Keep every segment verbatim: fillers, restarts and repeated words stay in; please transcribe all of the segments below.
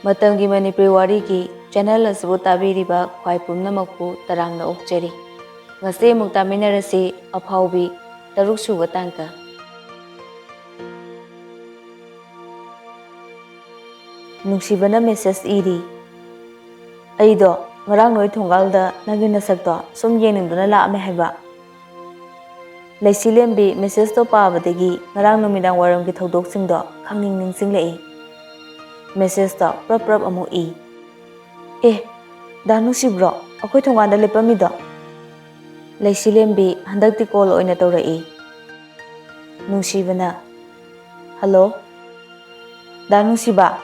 ꯃꯇꯝꯒꯤ ꯃꯅꯤꯄꯨꯔꯤ ꯋꯥꯔꯤꯒꯤ ꯆꯦꯅꯦꯜ ꯑꯁꯤꯕꯨ ꯇꯥꯕꯤꯔꯤꯕ ꯈ꯭ꯋꯥꯏ ꯄꯨꯝꯅꯃꯛꯄꯨ ꯇꯔꯥꯝꯅ ꯑꯣꯛꯆꯔꯤ꯫ ꯉꯁꯤ ꯑꯃꯨꯛ ꯇꯥꯃꯤꯟꯅꯔꯁꯤ, ꯑꯐꯥꯎꯕꯤ ꯇꯔꯨꯛ ꯁꯨꯕ ꯇꯥꯡꯀꯛ꯫ ꯅꯨꯡꯁꯤꯕꯅ ꯃꯦꯁꯦꯖ ꯏꯔꯤ꯫ ꯑꯩꯗꯣ ꯉꯔꯥꯡ ꯅꯣꯏ ꯊꯣꯡꯒꯥꯜꯗ ꯅꯪꯒꯤ ꯅꯁꯛꯇꯣ ꯁꯨꯝ ꯌꯦꯡꯅꯤꯡꯗꯨꯅ ꯂꯥꯛꯑꯝꯃꯦ ꯍꯥꯏꯕ꯫ ꯂꯩꯁꯤꯂꯦꯝꯕꯤ ꯃꯦꯁꯦꯖꯇꯣ ꯄꯥꯕꯗꯒꯤ ꯉꯔꯥꯡ ꯅꯨꯃꯤꯗꯥꯡ ꯋꯥꯏꯔꯝꯒꯤ ꯊꯧꯗꯣꯛꯁꯤꯡꯗꯣ ꯈꯪꯅꯤꯡ ꯅꯤꯡꯁꯤꯡꯂꯛꯏ꯫ ꯃꯦꯁꯦꯖꯇꯣ ꯄ꯭ꯔꯞ ꯄ꯭ꯔꯞ ꯑꯃꯨꯛ ꯏ꯫ "ꯑꯦ, ꯗꯥ ꯅꯨꯡꯁꯤꯕ꯭ꯔꯣ? ꯑꯩꯈꯣꯏ ꯊꯣꯡꯒꯥꯟꯗ ꯂꯦꯞꯄꯝꯃꯤꯗꯣ?" ꯂꯩꯁꯤꯂꯦꯝꯕꯤ ꯍꯟꯗꯛꯇꯤ ꯀꯣꯜ ꯑꯣꯏꯅ ꯇꯧꯔꯛꯏ꯫ ꯅꯨꯡꯁꯤꯕꯅ, "ꯍꯜꯂꯣ, ꯗꯥ ꯅꯨꯡꯁꯤꯕ?"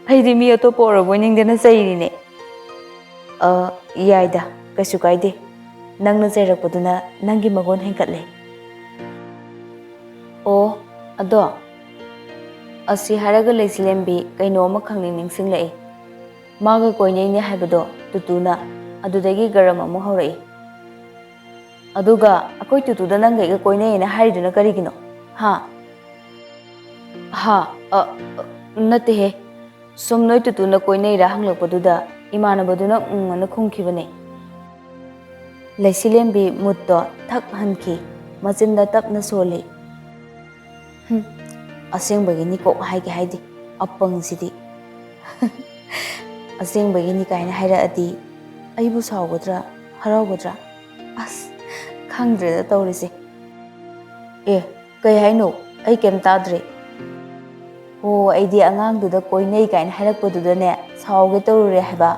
ꯑꯩꯗꯤ ꯃꯤ ꯑꯇꯣꯞꯄ ꯑꯣꯏꯔꯕꯣꯏ ꯅꯤꯡꯗꯅ ꯆꯩꯔꯤꯅꯦ꯫ "ꯑ, ꯌꯥꯏꯗ, ꯀꯩꯁꯨ ꯀꯥꯏꯗꯦ꯫ ꯅꯪꯅ ꯆꯩꯔꯛꯄꯗꯨꯅ ꯅꯪꯒꯤ ꯃꯒꯨꯟ ꯍꯦꯟꯒꯠꯂꯦ꯫" "ꯑꯣ, ꯑꯗꯣ, ꯑꯁꯤ ꯍꯥꯏꯔꯒ ꯂꯩꯁꯤꯂꯦꯝꯕꯤ ꯀꯩꯅꯣ ꯑꯃ ꯈꯪꯅꯤꯡ ꯅꯤꯡꯁꯤꯡꯂꯛꯏ꯫ ꯃꯥꯒ ꯀꯣꯏꯅꯩꯅꯦ ꯍꯥꯏꯕꯗꯣ ꯇꯨꯇꯨꯅ, ꯑꯗꯨꯗꯒꯤ ꯒꯔꯝ ꯑꯃꯨꯛ ꯍꯧꯔꯛꯏ꯫ ꯑꯗꯨꯒ ꯑꯩꯈꯣꯏ ꯇꯨꯇꯨꯗ ꯅꯪꯒ ꯑꯩꯒ ꯀꯣꯏꯅꯩꯌꯦꯅ ꯍꯥꯏꯔꯤꯗꯨꯅ ꯀꯔꯤꯒꯤꯅꯣ? ꯍꯥ?" "ꯍꯥ? ꯑ, ꯑ, ꯅꯠꯇꯦꯍꯦ꯫ ꯁꯨꯝ ꯅꯣꯏ ꯇꯨꯇꯨꯅ ꯀꯣꯏꯅꯩꯔꯥ ꯍꯪꯂꯛꯄꯗꯨꯗ ꯏꯃꯥꯟꯅꯕꯗꯨꯅ ꯎꯪ ꯑꯅ ꯈꯨꯝꯈꯤꯕꯅꯦ꯫" ꯂꯩꯁꯤꯂꯦꯝꯕꯤ ꯃꯨꯠꯇꯣ ꯊꯛ ꯍꯟꯈꯤ, ꯃꯆꯤꯟꯗ ꯇꯞꯅ ꯁꯣꯜꯂꯤ꯫ "ꯍꯨꯝ, ꯑꯁꯦꯡꯕꯒꯤꯅꯤꯀꯣ ꯍꯥꯏꯒꯦ ꯍꯥꯏꯗꯦ, ꯑꯄꯪꯁꯤꯗꯤ꯫" "ꯑꯁꯦꯡꯕꯒꯤꯅꯤ ꯀꯥꯏꯅ ꯍꯥꯏꯔꯛꯑꯗꯤ ꯑꯩꯕꯨ ꯁꯥꯎꯒꯗ꯭ꯔꯥ, ꯍꯔꯥꯎꯒꯗ꯭ꯔꯥ? ꯑꯁ, ꯈꯪꯗ꯭ꯔꯦꯗ ꯇꯧꯔꯤꯁꯦ꯫" "ꯑꯦ, ꯀꯩ ꯍꯥꯏꯅꯣ? ꯑꯩ ꯀꯩꯝ ꯇꯥꯗ꯭ꯔꯦ꯫" "ꯑꯣ, ꯑꯩꯗꯤ ꯑꯉꯥꯡꯗꯨꯗ ꯀꯣꯏꯅꯩ ꯀꯥꯏꯅ ꯍꯥꯏꯔꯛꯄꯗꯨꯗꯅꯦ ꯁꯥꯎꯒꯦ ꯇꯧꯔꯨꯔꯦ ꯍꯥꯏꯕ꯫"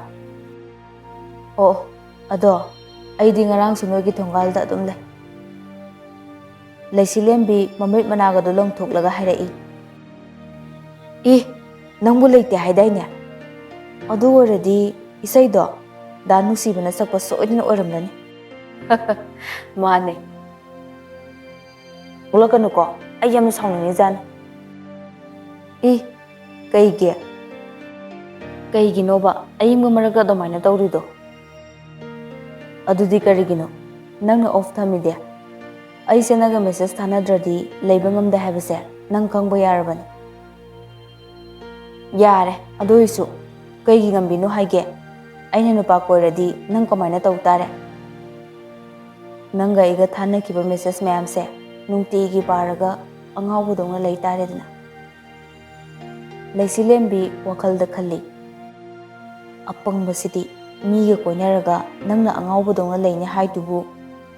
"ꯑꯣ, ꯑꯗꯣ, ꯑꯩꯗꯤ ꯉꯔꯥꯡꯁꯨ ꯅꯣꯏꯒꯤ ꯊꯣꯡꯒꯥꯜꯗ ꯑꯗꯨꯝ ꯂꯩ꯫" ꯂꯩꯁꯤꯂꯦꯝꯕꯤ ꯃꯃꯤꯠ ꯃꯅꯥꯒꯗꯨ ꯂꯪꯊꯣꯛꯂꯒ ꯍꯥꯏꯔꯛꯏ꯫ "ꯏ, ꯅꯪꯕꯨ ꯂꯩꯇꯦ ꯍꯥꯏꯗꯥꯏꯅꯦ? ꯑꯗꯨ ꯑꯣꯏꯔꯗꯤ ꯏꯁꯩꯗꯣ ꯗꯥ ꯅꯨꯡꯁꯤꯕꯅ ꯁꯛꯄ ꯁꯣꯏꯗꯅ ꯑꯣꯏꯔꯝꯂꯅꯤ꯫" "ꯃꯥꯅꯦ꯫ ꯊꯣꯛꯂꯛꯀꯅꯨꯀꯣ, ꯑꯩ ꯌꯥꯝꯅ ꯁꯥꯎꯅꯤꯡꯉꯤꯖꯥꯠꯅꯤ꯫" "ꯏ, ꯀꯩꯒꯤ? ꯀꯩꯒꯤꯅꯣꯕ ꯑꯏꯪꯕ ꯃꯔꯛꯇ ꯑꯗꯨꯃꯥꯏꯅ ꯇꯧꯔꯤꯗꯣ?" "ꯑꯗꯨꯗꯤ ꯀꯔꯤꯒꯤꯅꯣ? ꯅꯪꯅ ꯑꯣꯐ ꯊꯝꯃꯤꯗꯤ? ꯑꯩꯁꯦ ꯅꯪꯒ ꯃꯦꯁꯦꯖ ꯊꯥꯅꯗ꯭ꯔꯗꯤ ꯂꯩꯕ ꯉꯝꯗꯦ ꯍꯥꯏꯕꯁꯦ ꯅꯪ ꯈꯪꯕ ꯌꯥꯔꯕꯅꯤ꯫" ꯌꯥꯔꯦ, ꯑꯗꯨ ꯑꯣꯏꯁꯨ ꯀꯩꯒꯤ ꯉꯝꯕꯤꯅꯣ ꯍꯥꯏꯒꯦ? ꯑꯩꯅ ꯅꯨꯄꯥ ꯀꯣꯏꯔꯗꯤ ꯅꯪ ꯀꯃꯥꯏꯅ ꯇꯧ ꯇꯥꯔꯦ? ꯅꯪꯒ ꯑꯩꯒ ꯊꯥꯅꯈꯤꯕ ꯃꯦꯁꯦꯖ ꯃꯌꯥꯝꯁꯦ ꯅꯨꯡꯇꯤꯒꯤ ꯄꯥꯔꯒ ꯑꯉꯥꯎꯕꯗꯧꯅ ꯂꯩ ꯇꯥꯔꯦꯗꯅ꯫ ꯂꯩꯁꯤꯂꯦꯝꯕꯤ ꯋꯥꯈꯜꯗ ꯈꯜꯂꯤ, "ꯑꯄꯪꯕꯁꯤꯗꯤ, ꯃꯤꯒ ꯀꯣꯏꯅꯔꯒ ꯅꯪꯅ ꯑꯉꯥꯎꯕꯗꯧꯅ ꯂꯩꯅꯤ ꯍꯥꯏꯗꯨꯕꯨ,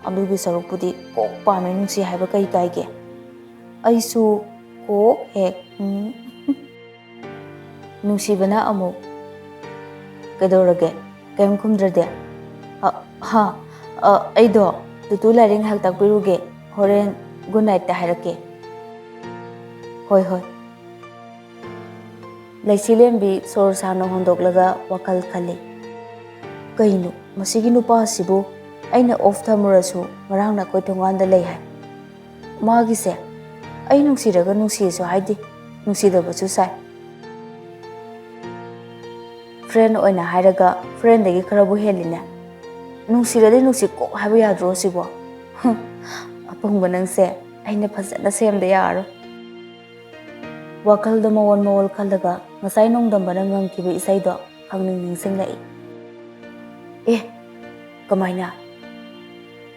ꯑꯗꯨꯒꯤ ꯁꯔꯨꯛꯄꯨꯗꯤ ꯀꯣꯛ ꯄꯥꯝꯃꯦ ꯅꯨꯡꯁꯤ ꯍꯥꯏꯕ ꯀꯩ ꯀꯥꯏꯒꯦ? ꯑꯩꯁꯨ ꯀꯣꯛ ꯍꯦꯛ, ꯎꯝ꯫" ꯅꯨꯡꯁꯤꯕꯅ ꯑꯃꯨꯛ, "ꯀꯩꯗꯧꯔꯒꯦ? ꯀꯩꯝ ꯈꯨꯝꯗ꯭ꯔꯗꯤ?" "ꯑ, ꯍꯥ, ꯑ, ꯑꯩꯗꯣ ꯇꯨꯇꯨ ꯂꯥꯏꯔꯤꯛ ꯉꯥꯏꯍꯥꯛ ꯇꯥꯛꯄꯤꯔꯨꯒꯦ, ꯍꯣꯔꯦꯟ ꯒꯨꯗ ꯅꯥꯏꯠꯇ ꯍꯥꯏꯔꯛꯀꯦ꯫" "ꯍꯣꯏ, ꯍꯣꯏ꯫" ꯂꯩꯁꯤꯂꯦꯝꯕꯤ ꯁꯣꯔ ꯁꯥꯡꯅ ꯍꯣꯟꯗꯣꯛꯂꯒ ꯋꯥꯈꯜ ꯈꯜꯂꯤ, "ꯀꯩꯅꯣ, ꯃꯁꯤꯒꯤ ꯅꯨꯄꯥꯁꯤꯕꯨ ꯑꯩꯅ ꯑꯣꯐ ꯊꯝꯃꯨꯔꯁꯨ ꯉꯔꯥꯡꯅ ꯑꯩꯈꯣꯏ ꯊꯣꯡꯒꯥꯟꯗ ꯂꯩ ꯍꯥꯏ꯫ ꯃꯥꯒꯤꯁꯦ ꯑꯩ ꯅꯨꯡꯁꯤꯔꯒ ꯅꯨꯡꯁꯤꯁꯨ ꯍꯥꯏꯗꯦ, ꯅꯨꯡꯁꯤꯗꯕꯁꯨ ꯁꯥꯏ꯫ ꯐ꯭ꯔꯦꯟ ꯑꯣꯏꯅ ꯍꯥꯏꯔꯒ ꯐ꯭ꯔꯦꯟꯗꯒꯤ ꯈꯔꯕꯨ ꯍꯦꯜꯂꯤꯅꯦ꯫ ꯅꯨꯡꯁꯤꯔꯗꯤ ꯅꯨꯡꯁꯤ ꯀꯣꯛ ꯍꯥꯏꯕ ꯌꯥꯗ꯭ꯔꯣ ꯁꯤꯕꯣ? ꯍꯨꯝ, ꯑꯄꯪꯕ ꯅꯪꯁꯦ ꯑꯩꯅ ꯐꯖꯅ ꯁꯦꯝꯗ ꯌꯥꯔꯔꯣꯏ꯫" ꯋꯥꯈꯜꯗ ꯃꯑꯣꯜ ꯃꯑꯣꯜ ꯈꯜꯂꯒ ꯉꯁꯥꯏ ꯅꯣꯡꯗꯝꯕꯅ ꯉꯪꯈꯤꯕ ꯏꯁꯩꯗꯣ ꯈꯪꯅꯤꯡ ꯅꯤꯡꯁꯤꯡꯂꯛꯏ꯫ "ꯑꯦ, ꯀꯃꯥꯏꯅ?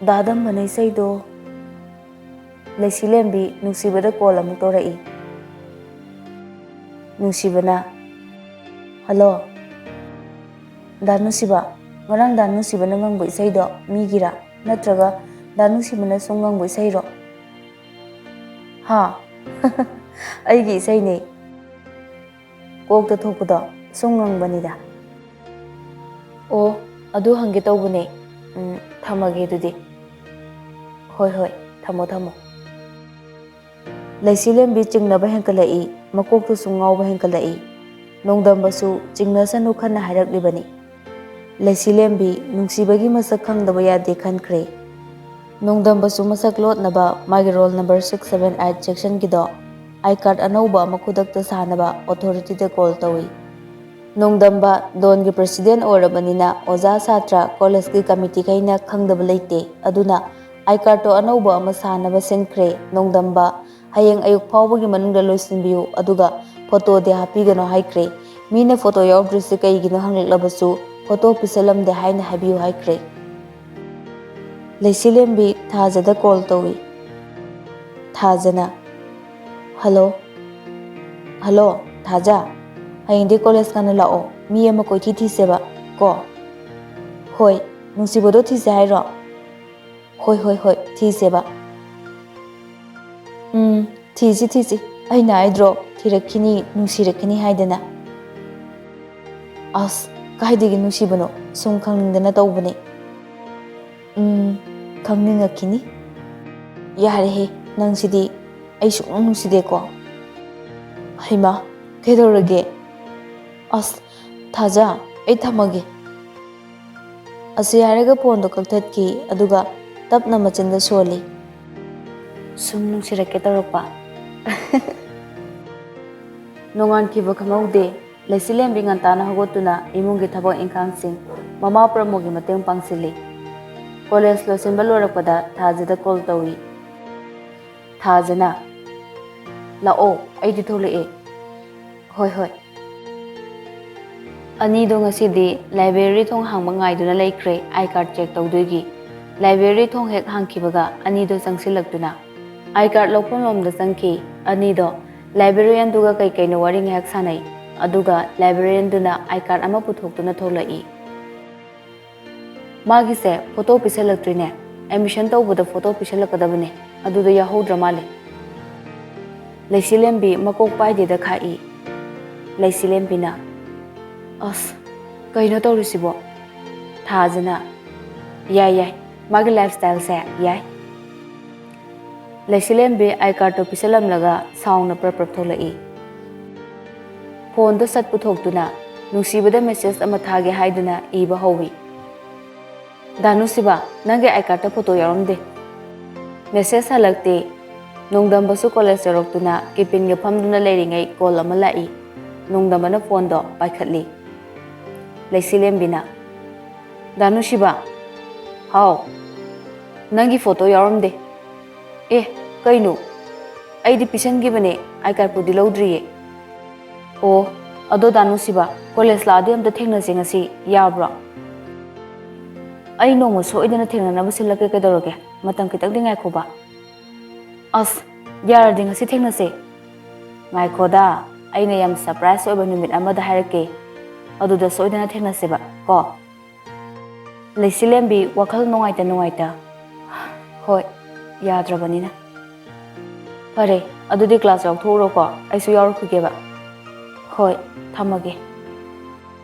ꯗꯥ ꯗꯝꯕꯅ ꯏꯁꯩꯗꯣ?" ꯂꯩꯁꯤꯂꯦꯝꯕꯤ ꯅꯨꯡꯁꯤꯕꯗ ꯀꯣꯜ ꯑꯃꯨꯛ ꯇꯧꯔꯛꯏ꯫ ꯅꯨꯡꯁꯤꯕꯅ, "ꯍꯜꯂꯣ, ꯗꯥ ꯅꯨꯡꯁꯤꯕ, ꯉꯔꯥꯡ ꯗꯥ ꯅꯨꯡꯁꯤꯕꯅ ꯉꯪꯕ ꯏꯁꯩꯗꯣ ꯃꯤꯒꯤꯔꯥ? ꯅꯠꯇ꯭ꯔꯒ ꯗꯥ ꯅꯨꯡꯁꯤꯕꯅ ꯁꯨꯝ ꯉꯪꯕ ꯏꯁꯩꯔꯣ?" "ꯍꯥ? ꯑꯩꯒꯤ ꯏꯁꯩꯅꯦ꯫ ꯀꯣꯛꯇ ꯊꯣꯛꯄꯗꯣ ꯁꯨꯝ ꯉꯪꯕꯅꯤꯗ꯫" "ꯑꯣ, ꯑꯗꯨ ꯍꯪꯒꯦ ꯇꯧꯕꯅꯦ꯫ ꯎꯝ, ꯊꯝꯃꯒꯦ ꯑꯗꯨꯗꯤ꯫" "ꯍꯣꯏ, ꯍꯣꯏ, ꯊꯝꯃꯣ, ꯊꯝꯃꯣ꯫" ꯂꯩꯁꯤꯂꯦꯝꯕꯤ ꯆꯤꯡꯅꯕ ꯍꯦꯟꯀꯠꯂꯛꯏ, ꯃꯀꯣꯛꯇꯁꯨ ꯉꯥꯎꯕ ꯍꯦꯟꯀꯠꯂꯛꯏ꯫ ꯅꯣꯡꯗꯝꯕꯁꯨ ꯆꯤꯡꯅꯁꯅꯨ ꯈꯟꯅ ꯍꯥꯏꯔꯛꯂꯤꯕꯅꯤ꯫ ꯂꯩꯁꯤꯂꯦꯝꯕꯤ ꯅꯨꯡꯁꯤꯕꯒꯤ ꯃꯁꯛ ꯈꯪꯗꯕ ꯌꯥꯗꯦ ꯈꯟꯈ꯭ꯔꯦ꯫ ꯅꯣꯡꯗꯝꯕꯁꯨ ꯃꯁꯛ ꯂꯣꯠꯅꯕ ꯃꯥꯒꯤ roll number six seven eight ꯁꯦꯛꯁꯟꯒꯤꯗꯣ ꯑꯥꯏ ꯀꯥꯔꯗ ꯑꯅꯧꯕ ꯑꯃ ꯈꯨꯗꯛꯇ ꯁꯥꯅꯕ ꯑꯣꯊꯣꯔꯤꯇꯤꯗ ꯀꯣꯜ ꯇꯧꯏ꯫ ꯅꯣꯡꯗꯝꯕ ꯗꯣꯟꯒꯤ ꯄ꯭ꯔꯦꯁꯤꯗꯦꯟ ꯑꯣꯏꯔꯕꯅꯤꯅ ꯑꯣꯖꯥ, ꯁꯥꯇ꯭ꯔ, ꯀꯣꯂꯦꯖꯀꯤ ꯀꯃꯤꯇꯤꯈꯩꯅ ꯈꯪꯗꯕ ꯂꯩꯇꯦ꯫ ꯑꯗꯨꯅ ꯑꯥꯏ ꯀꯥꯔꯗꯇꯣ ꯑꯅꯧꯕ ꯑꯃ ꯁꯥꯅꯕ ꯁꯤꯟꯈ꯭ꯔꯦ꯫ ꯅꯣꯡꯗꯝꯕ, ꯍꯌꯦꯡ ꯑꯌꯨꯛ ꯐꯥꯎꯕꯒꯤ ꯃꯅꯨꯡꯗ ꯂꯣꯏꯁꯤꯟꯕꯤꯌꯨ, ꯑꯗꯨꯒ ꯐꯣꯇꯣꯗꯤ ꯍꯥꯞꯄꯤꯒꯅꯣ ꯍꯥꯏꯈ꯭ꯔꯦ꯫ ꯃꯤꯅ ꯐꯣꯇꯣ ꯌꯥꯎꯗ꯭ꯔꯤꯁꯦ ꯀꯩꯒꯤꯅꯣ ꯍꯪꯂꯛꯂꯕꯁꯨ ꯐꯣꯇꯣ ꯄꯤꯁꯜꯂꯝꯗꯦ ꯍꯥꯏꯅ ꯍꯥꯏꯕꯤꯌꯨ ꯍꯥꯏꯈ꯭ꯔꯦ꯫ ꯂꯩꯁꯤꯂꯦꯝꯕꯤ ꯊꯥꯖꯗ ꯀꯣꯜ ꯇꯧꯏ꯫ ꯊꯥꯖꯅ, "ꯍꯜꯂꯣ, ꯍꯜꯂꯣ, ꯊꯥꯖ, ꯍꯌꯦꯡꯗꯤ ꯀꯣꯂꯦꯖ ꯉꯟꯅ ꯂꯥꯛꯑꯣ, ꯃꯤ ꯑꯃ ꯀꯣꯏꯊꯤ ꯊꯤꯁꯦꯕ, ꯀꯣ?" "ꯍꯣꯏ, ꯅꯨꯡꯁꯤꯕꯗꯣ ꯊꯤꯁꯦ ꯍꯥꯏꯔꯣ?" "ꯍꯣꯏ, ꯍꯣꯏ, ꯍꯣꯏ, ꯊꯤꯁꯦꯕ꯫" "ꯎꯝ, ꯊꯤꯁꯤ, ꯊꯤꯁꯤ, ꯑꯩꯅ ꯍꯥꯏꯗ꯭ꯔꯣ, ꯊꯤꯔꯛꯈꯤꯅꯤ, ꯅꯨꯡꯁꯤꯔꯛꯈꯤꯅꯤ ꯍꯥꯏꯗꯅ꯫" "ꯑꯁ, ꯀꯥꯏꯗꯒꯤ ꯅꯨꯡꯁꯤꯕꯅꯣ, ꯁꯨꯝ ꯈꯪꯅꯤꯡꯗꯅ ꯇꯧꯕꯅꯦ꯫" "ꯎꯝ, ꯈꯪꯅꯤꯡꯉꯛꯈꯤꯅꯤ꯫" "ꯌꯥꯔꯦꯍꯦ, ꯅꯪꯁꯤꯗꯤ, ꯑꯩ ꯁꯨꯛꯅꯨꯡ ꯅꯨꯡꯁꯤꯗꯦꯀꯣ꯫" "ꯍꯩꯃꯥ, ꯀꯩꯗꯧꯔꯒꯦ?" "ꯑꯁ, ꯊꯥꯖ, ꯑꯩ ꯊꯝꯃꯒꯦ꯫" ꯑꯁꯤ ꯍꯥꯏꯔꯒ ꯐꯣꯟꯗꯣ ꯀꯛꯊꯠꯈꯤ, ꯑꯗꯨꯒ ꯇꯞꯅ ꯃꯆꯤꯟꯗ ꯁꯣꯜꯂꯤ꯫ "ꯁꯨꯝ ꯅꯨꯡꯁꯤꯔꯛꯀꯦ ꯇꯧꯔꯛꯄ꯫" ꯅꯣꯡꯉꯥꯟꯈꯤꯕ ꯈꯪꯍꯧꯗꯦ꯫ ꯂꯩꯆꯤꯂꯦꯝꯕꯤ ꯉꯟꯇꯥꯅ ꯍꯧꯒꯠꯇꯨꯅ ꯏꯃꯨꯡꯒꯤ ꯊꯕꯛ ꯏꯪꯈꯥꯡꯁꯤꯡ ꯃꯃꯥ ꯄ꯭ꯔꯃꯣꯒꯤ ꯃꯇꯦꯡ ꯄꯥꯡꯁꯤꯜꯂꯤ꯫ ꯀꯣꯂꯦꯖ ꯂꯣꯏꯁꯤꯟꯕ ꯂꯣꯏꯔꯛꯄꯗ ꯊꯥꯖꯗ ꯀꯣꯜ ꯇꯧꯏ꯫ ꯊꯥꯖꯅ, "ꯂꯥꯛꯑꯣ, ꯑꯩꯗꯤ ꯊꯣꯛꯂꯛꯑꯦ꯫" "ꯍꯣꯏ, ꯍꯣꯏ꯫" ꯑꯅꯤꯗꯣ ꯉꯁꯤꯗꯤ ꯂꯥꯏꯕ꯭ꯔꯦꯔꯤ ꯊꯣꯡ ꯍꯥꯡꯕ ꯉꯥꯏꯗꯨꯅ ꯂꯩꯈ꯭ꯔꯦ, ꯑꯥꯏ ꯀꯥꯔꯗ ꯆꯦꯛ ꯇꯧꯗꯣꯏꯒꯤ꯫ ꯂꯥꯏꯕ꯭ꯔꯦꯔꯤ ꯊꯣꯡ ꯍꯦꯛ ꯍꯥꯡꯈꯤꯕꯒ ꯑꯅꯤꯗꯣ ꯆꯪꯁꯤꯜꯂꯛꯇꯨꯅ ꯑꯥꯏ ꯀꯥꯔꯗ ꯂꯧꯐꯝ ꯂꯣꯝꯗ ꯆꯪꯈꯤ꯫ ꯑꯅꯤꯗꯣ ꯂꯥꯏꯕ꯭ꯔꯦꯔꯤꯌꯟꯗꯨꯒ ꯀꯩ ꯀꯩꯅꯣ ꯋꯥꯔꯤ ꯉꯥꯏꯍꯥꯛ ꯁꯥꯟꯅꯩ꯫ ꯑꯗꯨꯒ ꯂꯥꯏꯕ꯭ꯔꯦꯔꯤꯌꯟꯗꯨꯅ ꯑꯥꯏ ꯀꯥꯔꯗ ꯑꯃ ꯄꯨꯊꯣꯛꯇꯨꯅ ꯊꯣꯛꯂꯛꯏ꯫ "ꯃꯥꯒꯤꯁꯦ ꯐꯣꯇꯣ ꯄꯤꯁꯜꯂꯛꯇ꯭ꯔꯤꯅꯦ꯫ ꯑꯦꯗꯃꯤꯁꯟ ꯇꯧꯕꯗ ꯐꯣꯇꯣ ꯄꯤꯁꯜꯂꯛꯀꯗꯕꯅꯦ, ꯑꯗꯨꯗ ꯌꯥꯎꯍꯧꯗ꯭ꯔ ꯃꯥꯜꯂꯦ꯫" ꯂꯩꯁꯤꯂꯦꯝꯕꯤ ꯃꯀꯣꯛ ꯄꯥꯏꯗꯦꯗ ꯈꯥꯛꯏ꯫ ꯂꯩꯁꯤꯂꯦꯝꯕꯤꯅ, "ꯑꯁ, ꯀꯩꯅꯣ ꯇꯧꯔꯤꯁꯤꯕꯣ?" ꯊꯥꯖꯅ, "ꯌꯥꯏ, ꯌꯥꯏ, ꯃꯥꯒꯤ ꯂꯥꯏꯐ ꯁ꯭ꯇꯥꯏꯜꯁꯦ ꯌꯥꯏ꯫" ꯂꯩꯁꯤꯂꯦꯝꯕꯤ ꯑꯥꯏ ꯀꯥꯔꯗꯇꯣ ꯄꯤꯁꯜꯂꯝꯂꯒ ꯁꯥꯎꯅ ꯄ꯭ꯔꯞ ꯄ꯭ꯔꯞ ꯊꯣꯛꯂꯛꯏ꯫ ꯐꯣꯟꯗꯣ ꯁꯠ ꯄꯨꯊꯣꯛꯇꯨꯅ ꯅꯨꯡꯁꯤꯕꯗ ꯃꯦꯁꯦꯖ ꯑꯃ ꯊꯥꯒꯦ ꯍꯥꯏꯗꯨꯅ ꯏꯕ ꯍꯧꯏ꯫ "ꯗꯥꯅꯨꯁꯤꯕ, ꯅꯪꯒꯤ ꯑꯥꯏ ꯀꯥꯔꯗꯇ ꯐꯣꯇꯣ ꯌꯥꯎꯔꯝꯗꯦ꯫" ꯃꯦꯁꯦꯖ ꯍꯜꯂꯛꯇꯦ꯫ ꯅꯣꯡꯗꯝꯕꯁꯨ ꯀꯣꯂꯦꯖ ꯌꯧꯔꯛꯇꯨꯅ ꯀꯦꯕꯤꯟꯒ ꯐꯝꯗꯨꯅ ꯂꯩꯔꯤꯉꯩ ꯀꯣꯜ ꯑꯃ ꯂꯥꯛꯏ꯫ ꯅꯣꯡꯗꯝꯕꯅ ꯐꯣꯟꯗꯣ ꯄꯥꯏꯈꯠꯂꯤ꯫ ꯂꯩꯁꯤꯂꯦꯝꯕꯤꯅ, "ꯗꯥꯅꯨꯁꯤꯕ꯫" "ꯍꯥꯎ꯫" "ꯅꯪꯒꯤ ꯐꯣꯇꯣ ꯌꯥꯎꯔꯝꯗꯦ꯫" "ꯑꯦ, ꯀꯩꯅꯣ? ꯑꯩꯗꯤ ꯄꯤꯁꯟꯈꯤꯕꯅꯦ, ꯑꯥꯏ ꯀꯥꯔꯗꯄꯨꯗꯤ ꯂꯧꯗ꯭ꯔꯤꯌꯦ꯫" ꯑꯣ, ꯑꯗꯣ ꯗꯥ ꯅꯨꯡꯁꯤꯕ, ꯀꯣꯂꯦꯖ ꯂꯥꯛꯑꯗꯤ ꯑꯝꯇ ꯊꯦꯡꯅꯁꯦ ꯉꯁꯤ, ꯌꯥꯕ꯭ꯔꯣ? ꯑꯩ ꯅꯣꯡꯃ ꯁꯣꯏꯗꯅ ꯊꯦꯡꯅꯅꯕ ꯁꯤꯜꯂꯛꯀꯦ, ꯀꯩꯗꯧꯔꯒꯦ? ꯃꯇꯝ ꯈꯤꯇꯪꯗꯤ ꯉꯥꯏꯈꯣꯕ꯫ ꯑꯁ, ꯌꯥꯔꯗꯤ ꯉꯁꯤ ꯊꯦꯡꯅꯁꯦ꯫ ꯉꯥꯏꯈꯣꯗ, ꯑꯩꯅ ꯌꯥꯝ ꯁꯔꯄ꯭ꯔꯥꯏꯖ ꯑꯣꯏꯕ ꯅꯨꯃꯤꯠ ꯑꯃꯗ ꯍꯥꯏꯔꯛꯀꯦ, ꯑꯗꯨꯗ ꯁꯣꯏꯗꯅ ꯊꯦꯡꯅꯁꯦꯕ ꯀꯣ꯫ ꯂꯩꯁꯤꯂꯦꯝꯕꯤ ꯋꯥꯈꯜ ꯅꯨꯡꯉꯥꯏꯇ ꯅꯨꯡꯉꯥꯏꯇ, "ꯍꯣꯏ, ꯌꯥꯗ꯭ꯔꯕꯅꯤꯅ꯫ ꯐꯔꯦ, ꯑꯗꯨꯗꯤ ꯀ꯭ꯂꯥꯁ ꯌꯥꯎꯊꯣꯛꯎꯔꯣꯀꯣ, ꯑꯩꯁꯨ ꯌꯥꯎꯔꯛꯈꯤꯒꯦꯕ꯫ ꯍꯣꯏ, ꯊꯝꯃꯒꯦ꯫"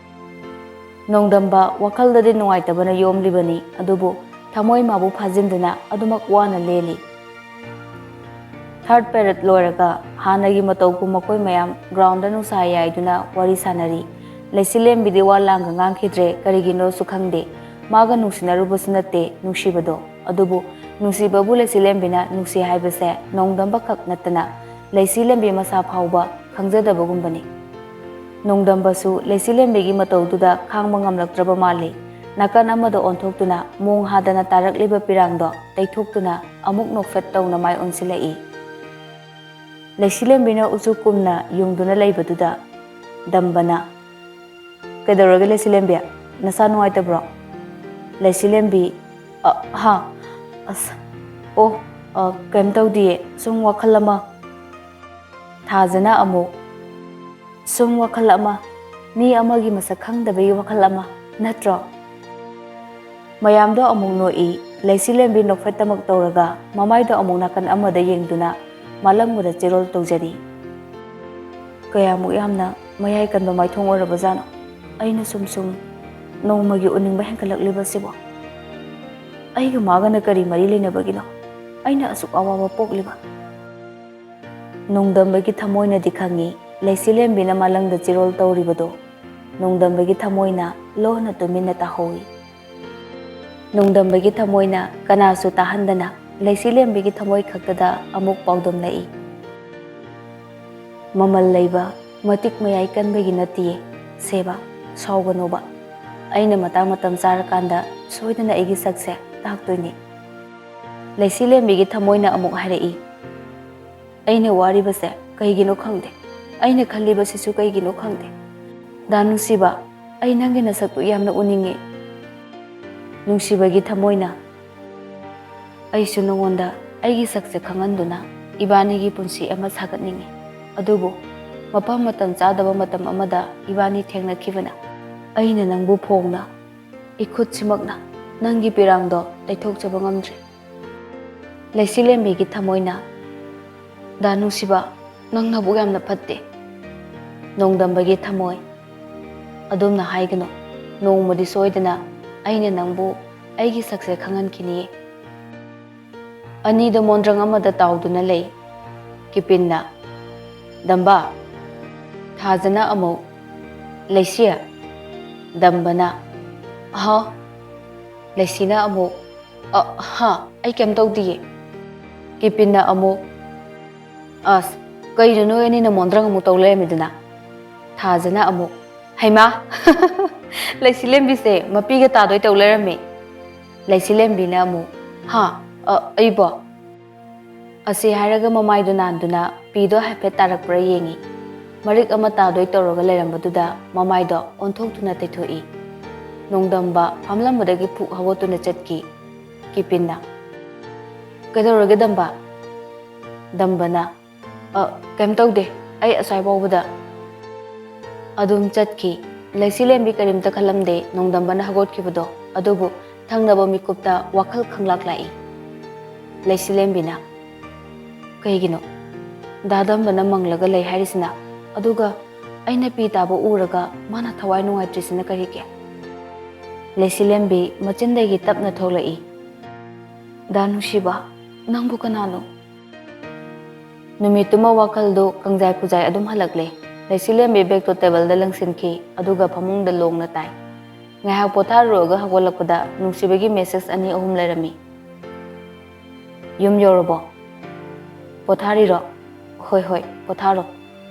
ꯅꯣꯡꯗꯝꯕ ꯋꯥꯈꯜꯗꯗꯤ ꯅꯨꯡꯉꯥꯏꯇꯕꯅ ꯌꯣꯝꯂꯤꯕꯅꯤ, ꯑꯗꯨꯕꯨ ꯊꯃꯣꯏ ꯃꯥꯕꯨ ꯐꯥꯖꯤꯟꯗꯨꯅ ꯑꯗꯨꯃꯛ ꯋꯥꯅ ꯂꯦꯜꯂꯤ꯫ ꯊꯥꯔꯠ ꯄꯦꯔꯦꯗ ꯂꯣꯏꯔꯒ ꯍꯥꯟꯅꯒꯤ ꯃꯇꯧꯒꯨꯝ ꯃꯈꯣꯏ ꯃꯌꯥꯝ ꯒ꯭ꯔꯥꯎꯟꯗ ꯅꯨꯡꯁꯥ ꯌꯥꯏꯗꯨꯅ ꯋꯥꯔꯤ ꯁꯥꯟꯅꯔꯤ꯫ ꯂꯩꯁꯤꯂꯦꯝꯕꯤꯗꯤ ꯋꯥ ꯂꯥꯡꯒ ꯉꯥꯡꯈꯤꯗ꯭ꯔꯦ, ꯀꯔꯤꯒꯤꯅꯣꯁꯨ ꯈꯪꯗꯦ꯫ ꯃꯥꯒ ꯅꯨꯡꯁꯤꯅꯔꯨꯕꯁꯨ ꯅꯠꯇꯦ ꯅꯨꯡꯁꯤꯕꯗꯣ꯫ ꯑꯗꯨꯕꯨ ꯅꯨꯡꯁꯤꯕꯕꯨ ꯂꯩꯁꯤꯂꯦꯝꯕꯤꯅ ꯅꯨꯡꯁꯤ ꯍꯥꯏꯕꯁꯦ ꯅꯣꯡꯗꯝꯕ ꯈꯛ ꯅꯠꯇꯅ ꯂꯩꯁꯤꯂꯦꯝꯕꯤ ꯃꯁꯥ ꯐꯥꯎꯕ ꯈꯪꯖꯗꯕꯒꯨꯝꯕꯅꯤ꯫ ꯅꯣꯡꯗꯝꯕꯁꯨ ꯂꯩꯁꯤꯂꯦꯝꯕꯤꯒꯤ ꯃꯇꯧꯗꯨꯗ ꯈꯥꯡꯕ ꯉꯝꯂꯛꯇ꯭ꯔꯕ ꯃꯥꯜꯂꯤ꯫ ꯅꯥꯀꯟ ꯑꯃꯗ ꯑꯣꯟꯊꯣꯛꯇꯨꯅ ꯃꯣꯡ ꯍꯥꯗꯅ ꯇꯥꯔꯛꯂꯤꯕ ꯄꯤꯔꯥꯡꯗꯣ ꯇꯩꯊꯣꯛꯇꯨꯅ ꯑꯃꯨꯛ ꯅꯣꯛꯐꯦꯠ ꯇꯧꯅ ꯃꯥꯏ ꯑꯣꯟꯁꯤꯜꯂꯛꯏ꯫ ꯂꯩꯁꯤꯂꯦꯝꯕꯤꯅ ꯎꯆꯨ ꯀꯨꯝꯅ ꯌꯨꯡꯗꯨꯅ ꯂꯩꯕꯗꯨꯗ ꯗꯝꯕꯅ, "ꯀꯩꯗꯧꯔꯒꯦ ꯂꯩꯁꯤꯂꯦꯝꯕꯤ? ꯅꯁꯥ ꯅꯨꯡꯉꯥꯏꯇꯕ꯭ꯔꯣ?" ꯂꯩꯁꯤꯂꯦꯝꯕꯤ, "ꯑ, ꯍꯥ? ꯑꯁ, ꯑꯣ, ꯑ, ꯀꯩꯝ ꯇꯧꯗꯤꯌꯦ, ꯁꯨꯝ ꯋꯥꯈꯜ ꯑꯃ꯫" ꯊꯥꯖꯅ ꯑꯃꯨꯛ, "ꯁꯨꯝ ꯋꯥꯈꯜ ꯑꯃ, ꯃꯤ ꯑꯃꯒꯤ ꯃꯁꯛ ꯈꯪꯗꯕꯒꯤ ꯋꯥꯈꯜ ꯑꯃ, ꯅꯠꯇ꯭ꯔꯣ?" ꯃꯌꯥꯝꯗꯣ ꯑꯃꯨꯛ ꯅꯣꯛꯏ꯫ ꯂꯩꯁꯤꯂꯦꯝꯕꯤ ꯅꯣꯛꯐꯦꯠꯇꯃꯛ ꯇꯧꯔꯒ ꯃꯃꯥꯏꯗꯣ ꯑꯃꯨꯛ ꯅꯥꯀꯟ ꯑꯃꯗ ꯌꯦꯡꯗꯨꯅ ꯃꯥꯂꯪꯕꯗ ꯆꯦꯔꯣꯜ ꯇꯧꯖꯔꯤ꯫ ꯀꯌꯥꯃꯨꯛ ꯌꯥꯝꯅ ꯃꯌꯥꯏ ꯀꯟꯕ ꯃꯥꯏꯊꯣꯡ ꯑꯣꯏꯔꯕꯖꯥꯠꯅꯣ? ꯑꯩꯅ ꯁꯨꯝ ꯁꯨꯝ ꯅꯣꯡꯃꯒꯤ ꯎꯅꯤꯡꯕ ꯍꯦꯟꯒꯠꯂꯛꯂꯤꯕꯁꯤꯕꯣ? ꯑꯩꯒ ꯃꯥꯒꯅ ꯀꯔꯤ ꯃꯔꯤ ꯂꯩꯅꯕꯒꯤꯅꯣ ꯑꯩꯅ ꯑꯁꯨꯛ ꯑꯋꯥꯕ ꯄꯣꯛꯂꯤꯕ? ꯅꯣꯡꯗꯝꯕꯒꯤ ꯊꯃꯣꯏꯅꯗꯤ ꯈꯪꯏ, ꯂꯩꯁꯤꯂꯦꯝꯕꯤꯅ ꯃꯥꯂꯪꯗ ꯆꯤꯔꯣꯜ ꯇꯧꯔꯤꯕꯗꯣ꯫ ꯅꯣꯡꯗꯝꯕꯒꯤ ꯊꯃꯣꯏꯅ ꯂꯣꯟꯅ ꯇꯨꯃꯤꯟꯅ ꯇꯥꯍꯧꯏ꯫ ꯅꯣꯡꯗꯝꯕꯒꯤ ꯊꯃꯣꯏꯅ ꯀꯅꯥꯁꯨ ꯇꯥꯍꯟꯗꯅ ꯂꯩꯁꯤꯂꯦꯝꯕꯤꯒꯤ ꯊꯃꯣꯏ ꯈꯛꯇꯗ ꯑꯃꯨꯛ ꯄꯥꯎꯗꯝꯂꯛꯏ꯫ ꯃꯃꯜ ꯂꯩꯕ, ꯃꯇꯤꯛ ꯃꯌꯥꯏ ꯀꯟꯕꯒꯤ ꯅꯠꯇꯤꯌꯦ, ꯁꯦꯕꯥ, ꯁꯥꯎꯒꯅꯣꯕ꯫ ꯑꯩꯅ ꯃꯇꯥꯡ ꯃꯇꯝ ꯆꯥꯔꯀꯥꯟꯗ ꯁꯣꯏꯗꯅ ꯑꯩꯒꯤ ꯁꯛꯁꯦ ꯇꯥꯛꯇꯣꯏꯅꯤ꯫ ꯂꯩꯁꯤꯂꯦꯝꯕꯤꯒꯤ ꯊꯃꯣꯏꯅ ꯑꯃꯨꯛ ꯍꯥꯏꯔꯛꯏ, "ꯑꯩꯅ ꯋꯥꯔꯤꯕꯁꯦ ꯀꯩꯒꯤꯅꯣ ꯈꯪꯗꯦ꯫ ꯑꯩꯅ ꯈꯜꯂꯤꯕꯁꯤꯁꯨ ꯀꯩꯒꯤꯅꯣ ꯈꯪꯗꯦ꯫ ꯗꯥ ꯅꯨꯡꯁꯤꯕ, ꯑꯩ ꯅꯪꯒꯤ ꯅꯁꯛꯇꯨ ꯌꯥꯝꯅ ꯎꯅꯤꯡꯉꯤ꯫ ꯅꯨꯡꯁꯤꯕꯒꯤ ꯊꯃꯣꯏꯅ, ꯑꯩꯁꯨ ꯅꯉꯣꯟꯗ ꯑꯩꯒꯤ ꯁꯛꯁꯦ ꯈꯪꯍꯟꯗꯨꯅ ꯏꯕꯥꯅꯤꯒꯤ ꯄꯨꯟꯁꯤ ꯑꯃ ꯁꯥꯒꯠꯅꯤꯡꯉꯤ꯫ ꯑꯗꯨꯕꯨ ꯃꯐꯝ ꯃꯇꯝ ꯆꯥꯗꯕ ꯃꯇꯝ ꯑꯃꯗ ꯏꯕꯥꯅꯤ ꯊꯦꯡꯅꯈꯤꯕꯅ ꯑꯩꯅ ꯅꯪꯕꯨ ꯐꯣꯡꯅ ꯏꯈꯨꯠꯁꯤꯃꯛꯅ ꯅꯪꯒꯤ ꯄꯤꯔꯥꯡꯗꯣ ꯂꯩꯊꯣꯛꯆꯕ ꯉꯝꯗ꯭ꯔꯦ꯫ ꯂꯩꯆꯤꯂꯦꯝꯕꯤꯒꯤ ꯊꯃꯣꯏꯅ, "ꯗꯥ ꯅꯨꯡꯁꯤꯕ, ꯅꯪ ꯅꯕꯨꯛ ꯌꯥꯝꯅ ꯐꯠꯇꯦ꯫" ꯅꯣꯡꯗꯝꯕꯒꯤ ꯊꯃꯣꯏ, "ꯑꯗꯨꯝꯅ ꯍꯥꯏꯒꯅꯨ꯫ ꯅꯣꯡꯃꯗꯤ ꯁꯣꯏꯗꯅ ꯑꯩꯅ ꯅꯪꯕꯨ ꯑꯩꯒꯤ ꯁꯛꯁꯦ ꯈꯪꯍꯟꯈꯤꯅꯤꯌꯦ꯫" ꯑꯅꯤꯗꯣ ꯃꯣꯟꯗ꯭ꯔꯪ ꯑꯃꯗ ꯇꯥꯎꯗꯨꯅ ꯂꯩ꯫ ꯀꯤꯄꯤꯟꯅ, "ꯗꯝꯕ?" ꯊꯥꯖꯅ ꯑꯃꯨꯛ, "ꯂꯩꯁꯤ?" ꯗꯝꯕꯅ, "ꯑꯍ?" ꯂꯩꯁꯤꯅ ꯑꯃꯨꯛ, "ꯑ, ꯍꯥ, ꯑꯩ ꯀꯩꯝ ꯇꯧꯗꯤꯌꯦ꯫" ꯀꯤꯄꯤꯟꯅ ꯑꯃꯨꯛ, "ꯑꯁ, ꯀꯩꯅꯣ ꯅꯣꯏ ꯑꯅꯤꯅ ꯃꯣꯟꯗ꯭ꯔꯪ ꯑꯃꯨꯛ ꯇꯧ ꯂꯩꯔꯝꯃꯤꯗꯨꯅ?" ꯊꯥꯖꯅ ꯑꯃꯨꯛ, "ꯍꯩꯃꯥ, ꯂꯩꯁꯤꯂꯦꯝꯕꯤꯁꯦ ꯃꯄꯤꯒ ꯇꯥꯗꯣꯏ ꯇꯧ ꯂꯩꯔꯝꯃꯦ꯫" ꯂꯩꯁꯤꯂꯦꯝꯕꯤꯅ ꯑꯃꯨꯛ, "ꯍꯥ? ꯑ, ꯑꯩꯕꯣ?" ꯑꯁꯤ ꯍꯥꯏꯔꯒ ꯃꯃꯥꯏꯗꯨ ꯅꯥꯟꯗꯨꯅ ꯄꯤꯗꯣ ꯍꯥꯏꯐꯦꯠ ꯇꯥꯔꯛꯄ꯭ꯔꯥ ꯌꯦꯡꯉꯤ꯫ ꯃꯔꯤꯛ ꯑꯃ ꯇꯥꯗꯣꯏ ꯇꯧꯔꯒ ꯂꯩꯔꯝꯕꯗꯨꯗ ꯃꯃꯥꯏꯗꯣ ꯑꯣꯟꯊꯣꯛꯇꯨꯅ ꯇꯩꯊꯣꯛꯏ꯫ ꯅꯣꯡꯗꯝꯕ ꯐꯝꯂꯝꯕꯗꯒꯤ ꯐꯨꯛ ꯍꯧꯒꯠꯇꯨꯅ ꯆꯠꯈꯤ꯫ ꯀꯤꯄꯤꯟꯅ, "ꯀꯩꯗꯧꯔꯒꯦ, ꯗꯝꯕ?" ꯗꯝꯕꯅ, "ꯑ, ꯀꯩꯝ ꯇꯧꯗꯦ, ꯑꯩ ꯑꯁ꯭ꯋꯥꯏ ꯐꯥꯎꯕꯗ꯫" ꯑꯗꯨꯝ ꯆꯠꯈꯤ꯫ ꯂꯩꯁꯤꯂꯦꯝꯕꯤ ꯀꯔꯤꯝꯇ ꯈꯜꯂꯝꯗꯦ ꯅꯣꯡꯗꯝꯕꯅ ꯍꯧꯒꯠꯈꯤꯕꯗꯣ, ꯑꯗꯨꯕꯨ ꯊꯪꯅꯕ ꯃꯤꯀꯨꯞꯇ ꯋꯥꯈꯜ ꯈꯪꯂꯥꯛ ꯂꯥꯛꯏ꯫ ꯂꯩꯁꯤꯂꯦꯝꯕꯤꯅ, "ꯀꯩꯒꯤꯅꯣ ꯗꯥ ꯗꯝꯕꯅ ꯃꯪꯂꯒ ꯂꯩ ꯍꯥꯏꯔꯤꯁꯤꯅ? ꯑꯗꯨꯒ ꯑꯩꯅ ꯄꯤ ꯇꯥꯕ ꯎꯔꯒ ꯃꯥꯅ ꯊꯋꯥꯏ ꯅꯨꯡꯉꯥꯏꯇ꯭ꯔꯤꯁꯤꯅ ꯀꯔꯤꯒꯤ?" ꯂꯩꯁꯤꯂꯦꯝꯕꯤ ꯃꯆꯤꯟꯗꯒꯤ ꯇꯞꯅ ꯊꯣꯛꯂꯛꯏ, "ꯗꯥ ꯅꯨꯡꯁꯤꯕ, ꯅꯪꯕꯨ ꯀꯅꯥꯅꯣ?" ꯅꯨꯃꯤꯠꯇꯨꯃ ꯋꯥꯈꯜꯗꯨ ꯀꯪꯖꯥꯏ ꯈꯨꯖꯥꯏ ꯑꯗꯨꯝ ꯍꯜꯂꯛꯂꯦ꯫ ꯂꯩꯁꯤꯂꯦꯝꯕꯤ ꯕꯦꯒꯇꯣ ꯇꯦꯕꯜꯗ ꯂꯪꯁꯤꯟꯈꯤ, ꯑꯗꯨꯒ ꯐꯃꯨꯡꯗ ꯂꯣꯡꯅ ꯇꯥꯏ꯫ ꯉꯥꯏꯍꯥꯛ ꯄꯣꯊꯥꯔꯨꯔꯒ ꯍꯧꯒꯠꯂꯛꯄꯗ ꯅꯨꯡꯁꯤꯕꯒꯤ ꯃꯦꯁꯦꯖ ꯑꯅꯤ ꯑꯍꯨꯝ ꯂꯩꯔꯝꯃꯤ꯫ "ꯌꯨꯝ ꯌꯧꯔꯕꯣ? ꯄꯣꯊꯥꯔꯤꯔꯣ? ꯍꯣꯏ, ꯍꯣꯏ, ꯄꯣꯊꯥꯔꯣ꯫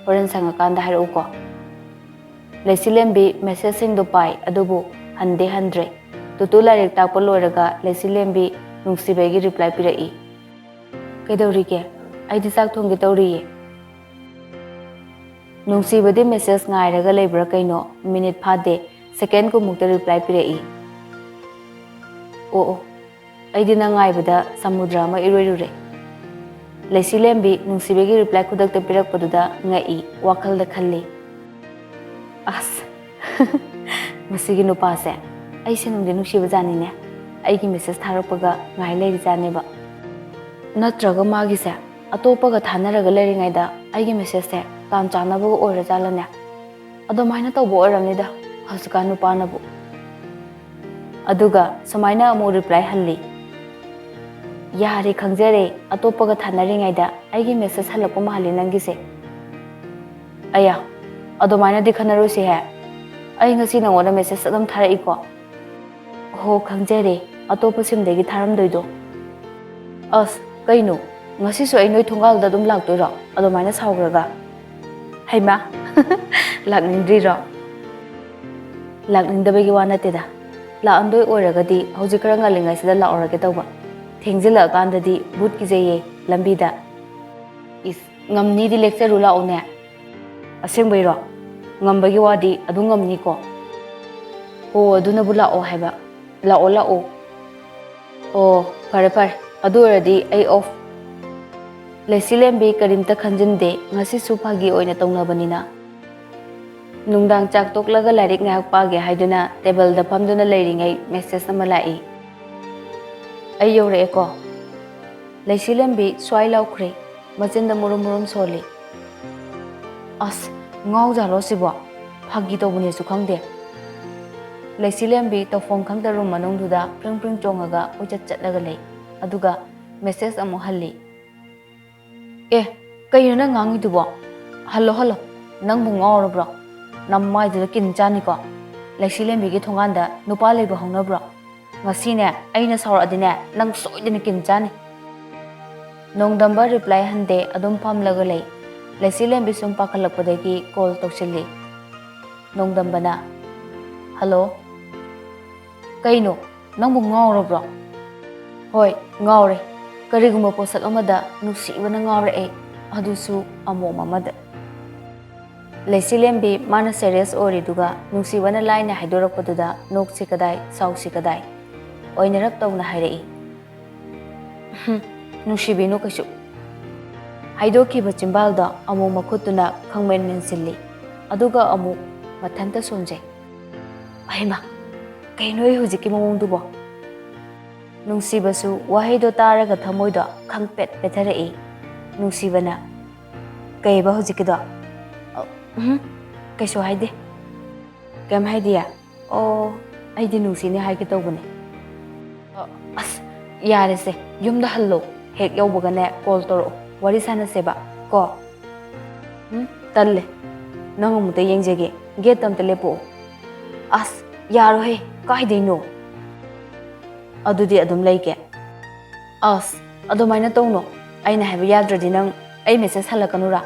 ꯍꯣꯔꯦꯟ ꯁꯪꯉꯀꯥꯟꯗ ꯍꯥꯏꯔꯛꯎꯀꯣ꯫" ꯂꯩꯁꯤꯂꯦꯝꯕꯤ ꯃꯦꯁꯦꯖꯁꯤꯡꯗꯨ ꯄꯥꯏ, ꯑꯗꯨꯕꯨ ꯍꯟꯗꯤ ꯍꯟꯗ꯭ꯔꯦ꯫ ꯇꯨꯇꯨ ꯂꯥꯏꯔꯤꯛ ꯇꯥꯛꯄ ꯂꯣꯏꯔꯒ ꯂꯩꯁꯤꯂꯦꯝꯕꯤ ꯅꯨꯡꯁꯤꯕꯒꯤ ꯔꯤꯄ꯭ꯂꯥꯏ ꯄꯤꯔꯛꯏ꯫ "ꯀꯩꯗꯧꯔꯤꯒꯦ? ꯑꯩꯗꯤ ꯆꯥꯛ ꯊꯣꯡꯒꯦ ꯇꯧꯔꯤꯌꯦ꯫" ꯅꯨꯡꯁꯤꯕꯗꯤ ꯃꯦꯁꯦꯖ ꯉꯥꯏꯔꯒ ꯂꯩꯕ꯭ꯔꯥ ꯀꯩꯅꯣ, ꯃꯤꯅꯤꯠ ꯐꯥꯗꯦ, ꯁꯦꯀꯦꯟ ꯀꯨꯟꯃꯨꯛꯇ ꯔꯤꯄ꯭ꯂꯥꯏ ꯄꯤꯔꯛꯏ꯫ ꯑꯣ ꯑꯣ, ꯑꯩꯗꯤ ꯅꯪ ꯉꯥꯏꯕꯗ ꯁꯃꯨꯗ꯭ꯔ ꯑꯃ ꯏꯔꯣꯏꯔꯨꯔꯦ꯫ ꯂꯩꯁꯤ ꯂꯦꯝꯕꯤ ꯅꯨꯡꯁꯤꯕꯒꯤ ꯔꯤꯄ꯭ꯂꯥꯏ ꯈꯨꯗꯛꯇ ꯄꯤꯔꯛꯄꯗꯨꯗ ꯉꯛꯏ, ꯋꯥꯈꯜꯗ ꯈꯜꯂꯤ, "ꯑꯁ, ꯃꯁꯤꯒꯤ ꯅꯨꯄꯥꯁꯦ ꯑꯩꯁꯦ ꯅꯨꯡꯗꯤ ꯅꯨꯡꯁꯤꯕꯖꯥꯠꯅꯤꯅꯦ, ꯑꯩꯒꯤ ꯃꯦꯁꯦꯖ ꯊꯥꯔꯛꯄꯒ ꯉꯥꯏ ꯂꯩꯔꯤꯖꯥꯠꯅꯦꯕ꯫ ꯅꯠꯇ꯭ꯔꯒ ꯃꯥꯒꯤꯁꯦ ꯑꯇꯣꯞꯄꯒ ꯊꯥꯅꯔꯒ ꯂꯩꯔꯤꯉꯩꯗ ꯑꯩꯒꯤ ꯃꯦꯁꯦꯖꯁꯦ ꯇꯥꯟ ꯆꯥꯅꯕꯒ ꯑꯣꯏꯔꯖꯥꯠꯂꯅꯦ? ꯑꯗꯨꯃꯥꯏꯅ ꯇꯧꯕ ꯑꯣꯏꯔꯝꯅꯤꯗ ꯍꯧꯖꯤꯛꯀꯥꯟ ꯅꯨꯄꯥꯅꯕꯨ"꯫ ꯑꯗꯨꯒ ꯁꯨꯃꯥꯏꯅ ꯑꯃꯨꯛ ꯔꯤꯄ꯭ꯂꯥꯏ ꯍꯜꯂꯤ, "ꯌꯥꯔꯦ, ꯈꯪꯖꯔꯦ, ꯑꯇꯣꯞꯄꯒ ꯊꯥꯅꯔꯤꯉꯩꯗ ꯑꯩꯒꯤ ꯃꯦꯁꯦꯖ ꯍꯜꯂꯛꯄ ꯃꯥꯜꯂꯤ ꯅꯪꯒꯤꯁꯦ꯫ ꯑꯌꯥ, ꯑꯗꯨꯃꯥꯏꯅꯗꯤ ꯈꯟꯅꯔꯣꯏꯁꯦꯍꯦ꯫ ꯑꯩ ꯉꯁꯤ ꯅꯉꯣꯟꯗ ꯃꯦꯁꯦꯖ ꯑꯗꯨꯝ ꯊꯥꯔꯛꯏꯀꯣ"꯫ "ꯍꯣ, ꯈꯪꯖꯔꯦ, ꯑꯇꯣꯞꯄ ꯁꯤꯝꯗꯒꯤ ꯊꯥꯔꯝꯗꯣꯏꯗꯣ"꯫ "ꯑꯁ, ꯀꯩꯅꯣ, ꯉꯁꯤꯁꯨ ꯑꯩ ꯅꯣꯏ ꯊꯣꯡꯒꯥꯜꯗ ꯑꯗꯨꯝ ꯂꯥꯛꯇꯣꯏꯔꯣ ꯑꯗꯨꯃꯥꯏꯅ ꯁꯥꯎꯈ꯭ꯔꯒ?" "ꯍꯩꯃꯥ, ꯂꯥꯛꯅꯤꯡꯗ꯭ꯔꯤꯔꯣ?" "ꯂꯥꯛꯅꯤꯡꯗꯕꯒꯤ ꯋꯥ ꯅꯠꯇꯦꯗ, ꯂꯥꯛꯑꯝꯗꯣꯏ ꯑꯣꯏꯔꯒꯗꯤ ꯍꯧꯖꯤꯛ ꯈꯔ ꯉꯜꯂꯤꯉꯩꯁꯤꯗ ꯂꯥꯛꯍꯧꯔꯒꯦ ꯇꯧꯕ, ꯊꯦꯡꯖꯤꯜꯂꯛꯑꯀꯥꯟꯗꯗꯤ ꯕꯨꯠ ꯀꯤꯖꯩꯌꯦ ꯂꯝꯕꯤꯗ"꯫ "ꯏꯁ, ꯉꯝꯅꯤꯗꯤ ꯂꯦꯛꯆꯔꯨ ꯂꯥꯛꯑꯣꯅꯦ"꯫ "ꯑꯁꯦꯡꯕꯩꯔꯣ? ꯉꯝꯕꯒꯤ ꯋꯥꯗꯤ ꯑꯗꯨꯝ ꯉꯝꯅꯤꯀꯣ"꯫ "ꯍꯣ, ꯑꯗꯨꯅꯕꯨ ꯂꯥꯛꯑꯣ ꯍꯥꯏꯕ꯫ ꯂꯥꯛꯑꯣ, ꯂꯥꯛꯑꯣ"꯫ "ꯑꯣ, ꯐꯔꯦ ꯐꯔꯦ, ꯑꯗꯨ ꯑꯣꯏꯔꯗꯤ ꯑꯩ ꯑꯣꯐ"꯫ ꯂꯩꯁꯤ ꯂꯦꯝꯕꯤ ꯀꯔꯤꯝꯇ ꯈꯟꯖꯤꯟꯗꯦ, ꯉꯁꯤꯁꯨ ꯐꯥꯒꯤ ꯑꯣꯏꯅ ꯇꯧꯅꯕꯅꯤꯅ꯫ ꯅꯨꯡꯗꯥꯡ ꯆꯥꯛ ꯇꯣꯛꯂꯒ ꯂꯥꯏꯔꯤꯛ ꯉꯥꯏꯍꯥꯛ ꯄꯥꯒꯦ ꯍꯥꯏꯗꯨꯅ ꯇꯦꯕꯜꯗ ꯐꯝꯗꯨꯅ ꯂꯩꯔꯤꯉꯩ ꯃꯦꯁꯦꯖ ꯑꯃ ꯂꯥꯛꯏ꯫ "ꯑꯩ ꯌꯧꯔꯛꯑꯦꯀꯣ"꯫ ꯂꯩꯁꯤ ꯂꯦꯝꯕꯤ ꯁ꯭ꯋꯥꯏ ꯂꯥꯎꯈ꯭ꯔꯦ, ꯃꯆꯤꯟꯗ ꯃꯨꯔꯨꯝ ꯃꯨꯔꯨꯝ ꯁꯣꯜꯂꯤ꯫ "ꯑꯁ, ꯉꯥꯎꯖꯥꯠꯂꯣ ꯁꯤꯕꯣ? ꯐꯥꯒꯤ ꯇꯧꯕꯅꯦꯁꯨ ꯈꯪꯗꯦ"꯫ ꯂꯩꯁꯤ ꯂꯦꯝꯕꯤ ꯇꯧꯐꯝ ꯈꯪꯗ ꯔꯨꯝ ꯃꯅꯨꯡꯗꯨꯗ ꯄ꯭ꯔꯤꯡ ꯄ꯭ꯔꯤꯡ ꯆꯣꯡꯉꯒ ꯀꯣꯏꯆꯠ ꯆꯠꯂꯒ ꯂꯩ꯫ ꯑꯗꯨꯒ ꯃꯦꯁꯦꯖ ꯑꯃꯨꯛ ꯍꯜꯂꯤ꯫ "ꯑꯦ, ꯀꯩꯅꯣ ꯅꯪ ꯉꯥꯡꯉꯤꯗꯨꯕꯣ? ꯍꯜꯂꯣ, ꯍꯜꯂꯣ, ꯅꯪꯕꯨ ꯉꯥꯎꯔꯕ꯭ꯔꯣ? ꯅꯃꯥꯏꯗꯨꯗ ꯀꯤꯟ ꯆꯥꯅꯤꯀꯣ꯫ ꯂꯩꯁꯤ ꯂꯦꯝꯕꯤꯒꯤ ꯊꯣꯡꯒꯥꯟꯗ ꯅꯨꯄꯥ ꯂꯩꯕ ꯍꯧꯅꯕ꯭ꯔꯣ? ꯉꯁꯤꯅꯦ, ꯑꯩꯅ ꯁꯥꯎꯔꯛꯑꯗꯤꯅꯦ, ꯅꯪ ꯁꯣꯏꯗꯅ ꯀꯤꯟ ꯆꯥꯅꯤ"꯫ ꯅꯣꯡꯗꯝꯕ ꯔꯤꯄ꯭ꯂꯥꯏ ꯍꯟꯗꯦ, ꯑꯗꯨꯝ ꯐꯝꯂꯒ ꯂꯩ꯫ ꯂꯩꯁꯤ ꯂꯦꯝꯕꯤ ꯁꯨꯝ ꯄꯥꯈꯠꯂꯛꯄꯗꯒꯤ ꯀꯣꯜ ꯇꯧꯁꯤꯜꯂꯤ꯫ ꯅꯣꯡꯗꯝꯕꯅ, "ꯍꯜꯂꯣ"꯫ "ꯀꯩꯅꯣ, ꯅꯪꯕꯨ ꯉꯥꯎꯔꯕ꯭ꯔꯣ?" "ꯍꯣꯏ, ꯉꯥꯎꯔꯦ꯫ ꯀꯔꯤꯒꯨꯝꯕ ꯄꯣꯠꯁꯛ ꯑꯃꯗ ꯅꯨꯡꯁꯤꯕꯅ ꯉꯥꯎꯔꯛꯑꯦ, ꯑꯗꯨꯁꯨ ꯑꯃꯣꯝ ꯑꯃꯗ"꯫ ꯂꯩꯆꯤꯂꯦꯝꯕꯤ ꯃꯥꯅ serious ꯑꯣꯏꯔꯤꯗꯨꯒ ꯅꯨꯡꯁꯤꯕꯅ ꯂꯥꯏꯅ ꯍꯥꯏꯗꯣꯔꯛꯄꯗꯨꯗ ꯅꯣꯛꯁꯤ ꯀꯗꯥꯏ, ꯁꯥꯎꯁꯤ ꯀꯗꯥꯏ ꯑꯣꯏꯅꯔꯞ ꯇꯧꯅ ꯍꯥꯏꯔꯛꯏ꯫ "ꯍꯨꯝ, ꯅꯨꯡꯁꯤꯕꯤꯅꯨ ꯀꯩꯁꯨ꯫" ꯍꯥꯏꯗꯣꯛꯈꯤꯕ ꯆꯤꯝꯕꯥꯜꯗꯣ ꯑꯃꯨꯛ ꯃꯈꯨꯠꯇꯨꯅ ꯈꯪꯃꯦꯟ ꯃꯦꯟꯁꯤꯜꯂꯤ, ꯑꯗꯨꯒ ꯑꯃꯨꯛ ꯃꯊꯟꯇ ꯁꯣꯟꯖꯩ꯫ "ꯑꯩꯃ, ꯀꯩꯅꯣ ꯑꯩ ꯍꯧꯖꯤꯛꯀꯤ ꯃꯑꯣꯡꯗꯨꯕꯣ?" ꯅꯨꯡꯁꯤꯕꯁꯨ ꯋꯥꯍꯩꯗꯣ ꯇꯥꯔꯒ ꯊꯃꯣꯏꯗꯣ ꯈꯪꯄꯦꯠ ꯄꯦꯠꯊꯔꯛꯏ꯫ ꯅꯨꯡꯁꯤꯕꯅ, "ꯀꯩꯕ ꯍꯧꯖꯤꯛꯀꯤꯗꯣ?" "ꯑ, ꯎꯝ, ꯀꯩꯁꯨ ꯍꯥꯏꯗꯦ꯫" "ꯀꯩꯝ ꯍꯥꯏꯗꯤꯌꯦ? ꯑꯣ, ꯑꯩꯗꯤ ꯅꯨꯡꯁꯤꯅꯤ ꯍꯥꯏꯒꯦ ꯇꯧꯕꯅꯦ꯫" "ꯑ, ꯑꯁ, ꯌꯥꯔꯦꯁꯦ, ꯌꯨꯝꯗ ꯍꯜꯂꯣ꯫ ꯍꯦꯛ ꯌꯧꯕꯒꯅꯦ call ꯇꯧꯔꯛꯑꯣ, ꯋꯥꯔꯤ ꯁꯥꯟꯅꯁꯦꯕ ꯀꯣ꯫" "ꯎꯝ, ꯇꯜꯂꯦ꯫ ꯅꯪ ꯑꯃꯨꯛꯇ ꯌꯦꯡꯖꯒꯦ꯫ Gate ꯑꯝꯇ ꯂꯦꯞꯄꯛꯑꯣ꯫" "ꯑꯁ, ꯌꯥꯔꯣꯏꯍꯦ, ꯀꯥꯏꯗꯩꯅꯣ?" "ꯑꯗꯨꯗꯤ ꯑꯗꯨꯝ ꯂꯩꯒꯦ꯫" "ꯑꯁ, ꯑꯗꯨꯃꯥꯏꯅ ꯇꯧꯅꯣ꯫ ꯑꯩꯅ ꯍꯥꯏꯕ ꯌꯥꯗ꯭ꯔꯗꯤ ꯅꯪ ꯑꯩ message ꯍꯜꯂꯛꯀꯅꯨꯔꯥ?"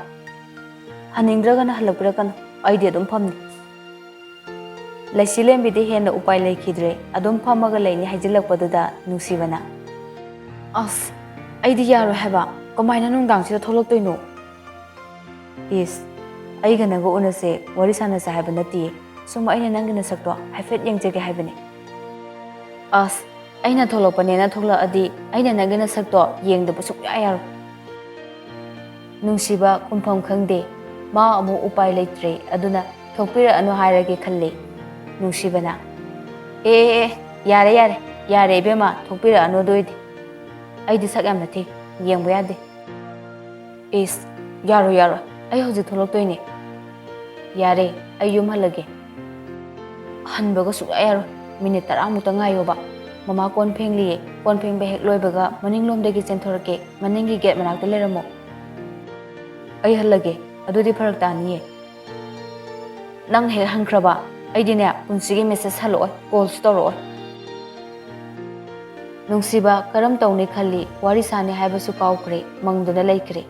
"ꯍꯟꯅꯤꯡꯗ꯭ꯔꯒꯅ ꯍꯜꯂꯛꯄꯤꯔꯛꯀꯅꯨ, ꯑꯩꯗꯤ ꯑꯗꯨꯝ ꯐꯝꯅꯤ꯫" ꯂꯩꯆꯤꯂꯦꯝꯕꯤꯗꯤ ꯍꯦꯟꯅ ꯎꯄꯥꯏ ꯂꯩꯈꯤꯗ꯭ꯔꯦ, ꯑꯗꯨꯝ ꯐꯝꯃꯒ ꯂꯩꯅꯤ ꯍꯥꯏꯖꯤꯜꯂꯛꯄꯗꯨꯗ ꯅꯨꯡꯁꯤꯕꯅ, "ꯑꯁ, ꯑꯩꯗꯤ ꯌꯥꯔꯣꯏ ꯍꯥꯏꯕ꯫ ꯀꯃꯥꯏꯅ ꯅꯨꯡꯗꯥꯡꯁꯤꯗ ꯊꯣꯛꯂꯛꯇꯣꯏꯅꯣ?" "ꯏꯁ, ꯑꯩꯒ ꯅꯪꯒ ꯎꯅꯁꯦ, ꯋꯥꯔꯤ ꯁꯥꯟꯅꯁꯦ ꯍꯥꯏꯕ ꯅꯠꯇꯤꯌꯦ꯫ ꯁꯨꯝ ꯑꯩꯅ ꯅꯪꯒꯤ ꯅꯁꯛꯇꯣ ꯍꯥꯏꯐꯦꯠ ꯌꯦꯡꯖꯒꯦ ꯍꯥꯏꯕꯅꯦ꯫" "ꯑꯁ, ꯑꯩꯅ ꯊꯣꯛꯂꯛꯄꯅꯦꯅ ꯊꯣꯛꯂꯛꯑꯗꯤ ꯑꯩꯅ ꯅꯪꯒꯤ ꯅꯁꯛꯇꯣ ꯌꯦꯡꯗꯕ ꯁꯨꯡꯌꯥ ꯌꯥꯔꯣꯏ꯫" ꯅꯨꯡꯁꯤꯕ ꯈꯨꯝꯐꯝ ꯈꯪꯗꯦ꯫ ꯃꯥ ꯑꯃꯨꯛ ꯎꯄꯥꯏ ꯂꯩꯇ꯭ꯔꯦ, ꯑꯗꯨꯅ ꯊꯣꯛꯄꯤꯔꯛꯑꯅꯨ ꯍꯥꯏꯔꯒꯦ ꯈꯜꯂꯦ꯫ ꯅꯨꯡꯁꯤꯕꯅ, "ꯑꯦ, ꯑꯦ, ꯑꯦ, ꯌꯥꯔꯦ, ꯌꯥꯔꯦ, ꯌꯥꯔꯦ ꯏꯕꯦꯝꯃ, ꯊꯣꯛꯄꯤꯔꯛꯑꯅꯨ ꯑꯗꯨ ꯑꯣꯏꯗꯤ꯫ ꯑꯩꯗꯤ ꯁꯛ ꯌꯥꯝꯅ ꯊꯤ, ꯌꯦꯡꯕ ꯌꯥꯗꯦ꯫" "ꯏꯁ, ꯌꯥꯔꯣꯏ, ꯌꯥꯔꯣꯏ, ꯑꯩ ꯍꯧꯖꯤꯛ ꯊꯣꯛꯂꯛꯇꯣꯏꯅꯦ꯫" "ꯌꯥꯔꯦ, ꯑꯩ ꯌꯨꯝ ꯍꯜꯂꯒꯦ꯫" "ꯍꯟꯕꯒ ꯁꯨꯡꯌꯥ ꯌꯥꯔꯣꯏ꯫ ꯃꯤꯅꯤꯠ ꯇꯔꯥꯃꯨꯛꯇ ꯉꯥꯏꯌꯣꯕ꯫ ꯃꯃꯥ ꯀꯣꯟ ꯐꯦꯡꯂꯤꯌꯦ꯫ ꯀꯣꯟ ꯐꯦꯡꯕ ꯍꯦꯛ ꯂꯣꯏꯕꯒ ꯃꯅꯤꯡꯂꯣꯝꯗꯒꯤ ꯆꯦꯟꯊꯣꯔꯛꯀꯦ꯫ ꯃꯅꯤꯡꯒꯤ gate ꯃꯅꯥꯛꯇ ꯂꯩꯔꯝꯃꯣ꯫" "ꯑꯩ ꯍꯜꯂꯒꯦ꯫ ꯑꯗꯨꯗꯤ ꯐꯔꯛ ꯇꯥꯅꯤꯌꯦ꯫" "ꯅꯪ ꯍꯦꯛ ꯍꯟꯈ꯭ꯔꯕ, ꯑꯩꯗꯤꯅꯦ ꯄꯨꯟꯁꯤꯒꯤ message ꯍꯜꯂꯛꯑꯣꯏ, callꯁꯨ ꯇꯧꯔꯛꯑꯣꯏ꯫" ꯅꯨꯡꯁꯤꯕ ꯀꯔꯝ ꯇꯧꯅꯤ ꯈꯜꯂꯤ, ꯋꯥꯔꯤ ꯁꯥꯅꯤ ꯍꯥꯏꯕꯁꯨ ꯀꯥꯎꯈ꯭ꯔꯦ, ꯃꯪꯗꯨꯅ ꯂꯩꯈ꯭ꯔꯦ꯫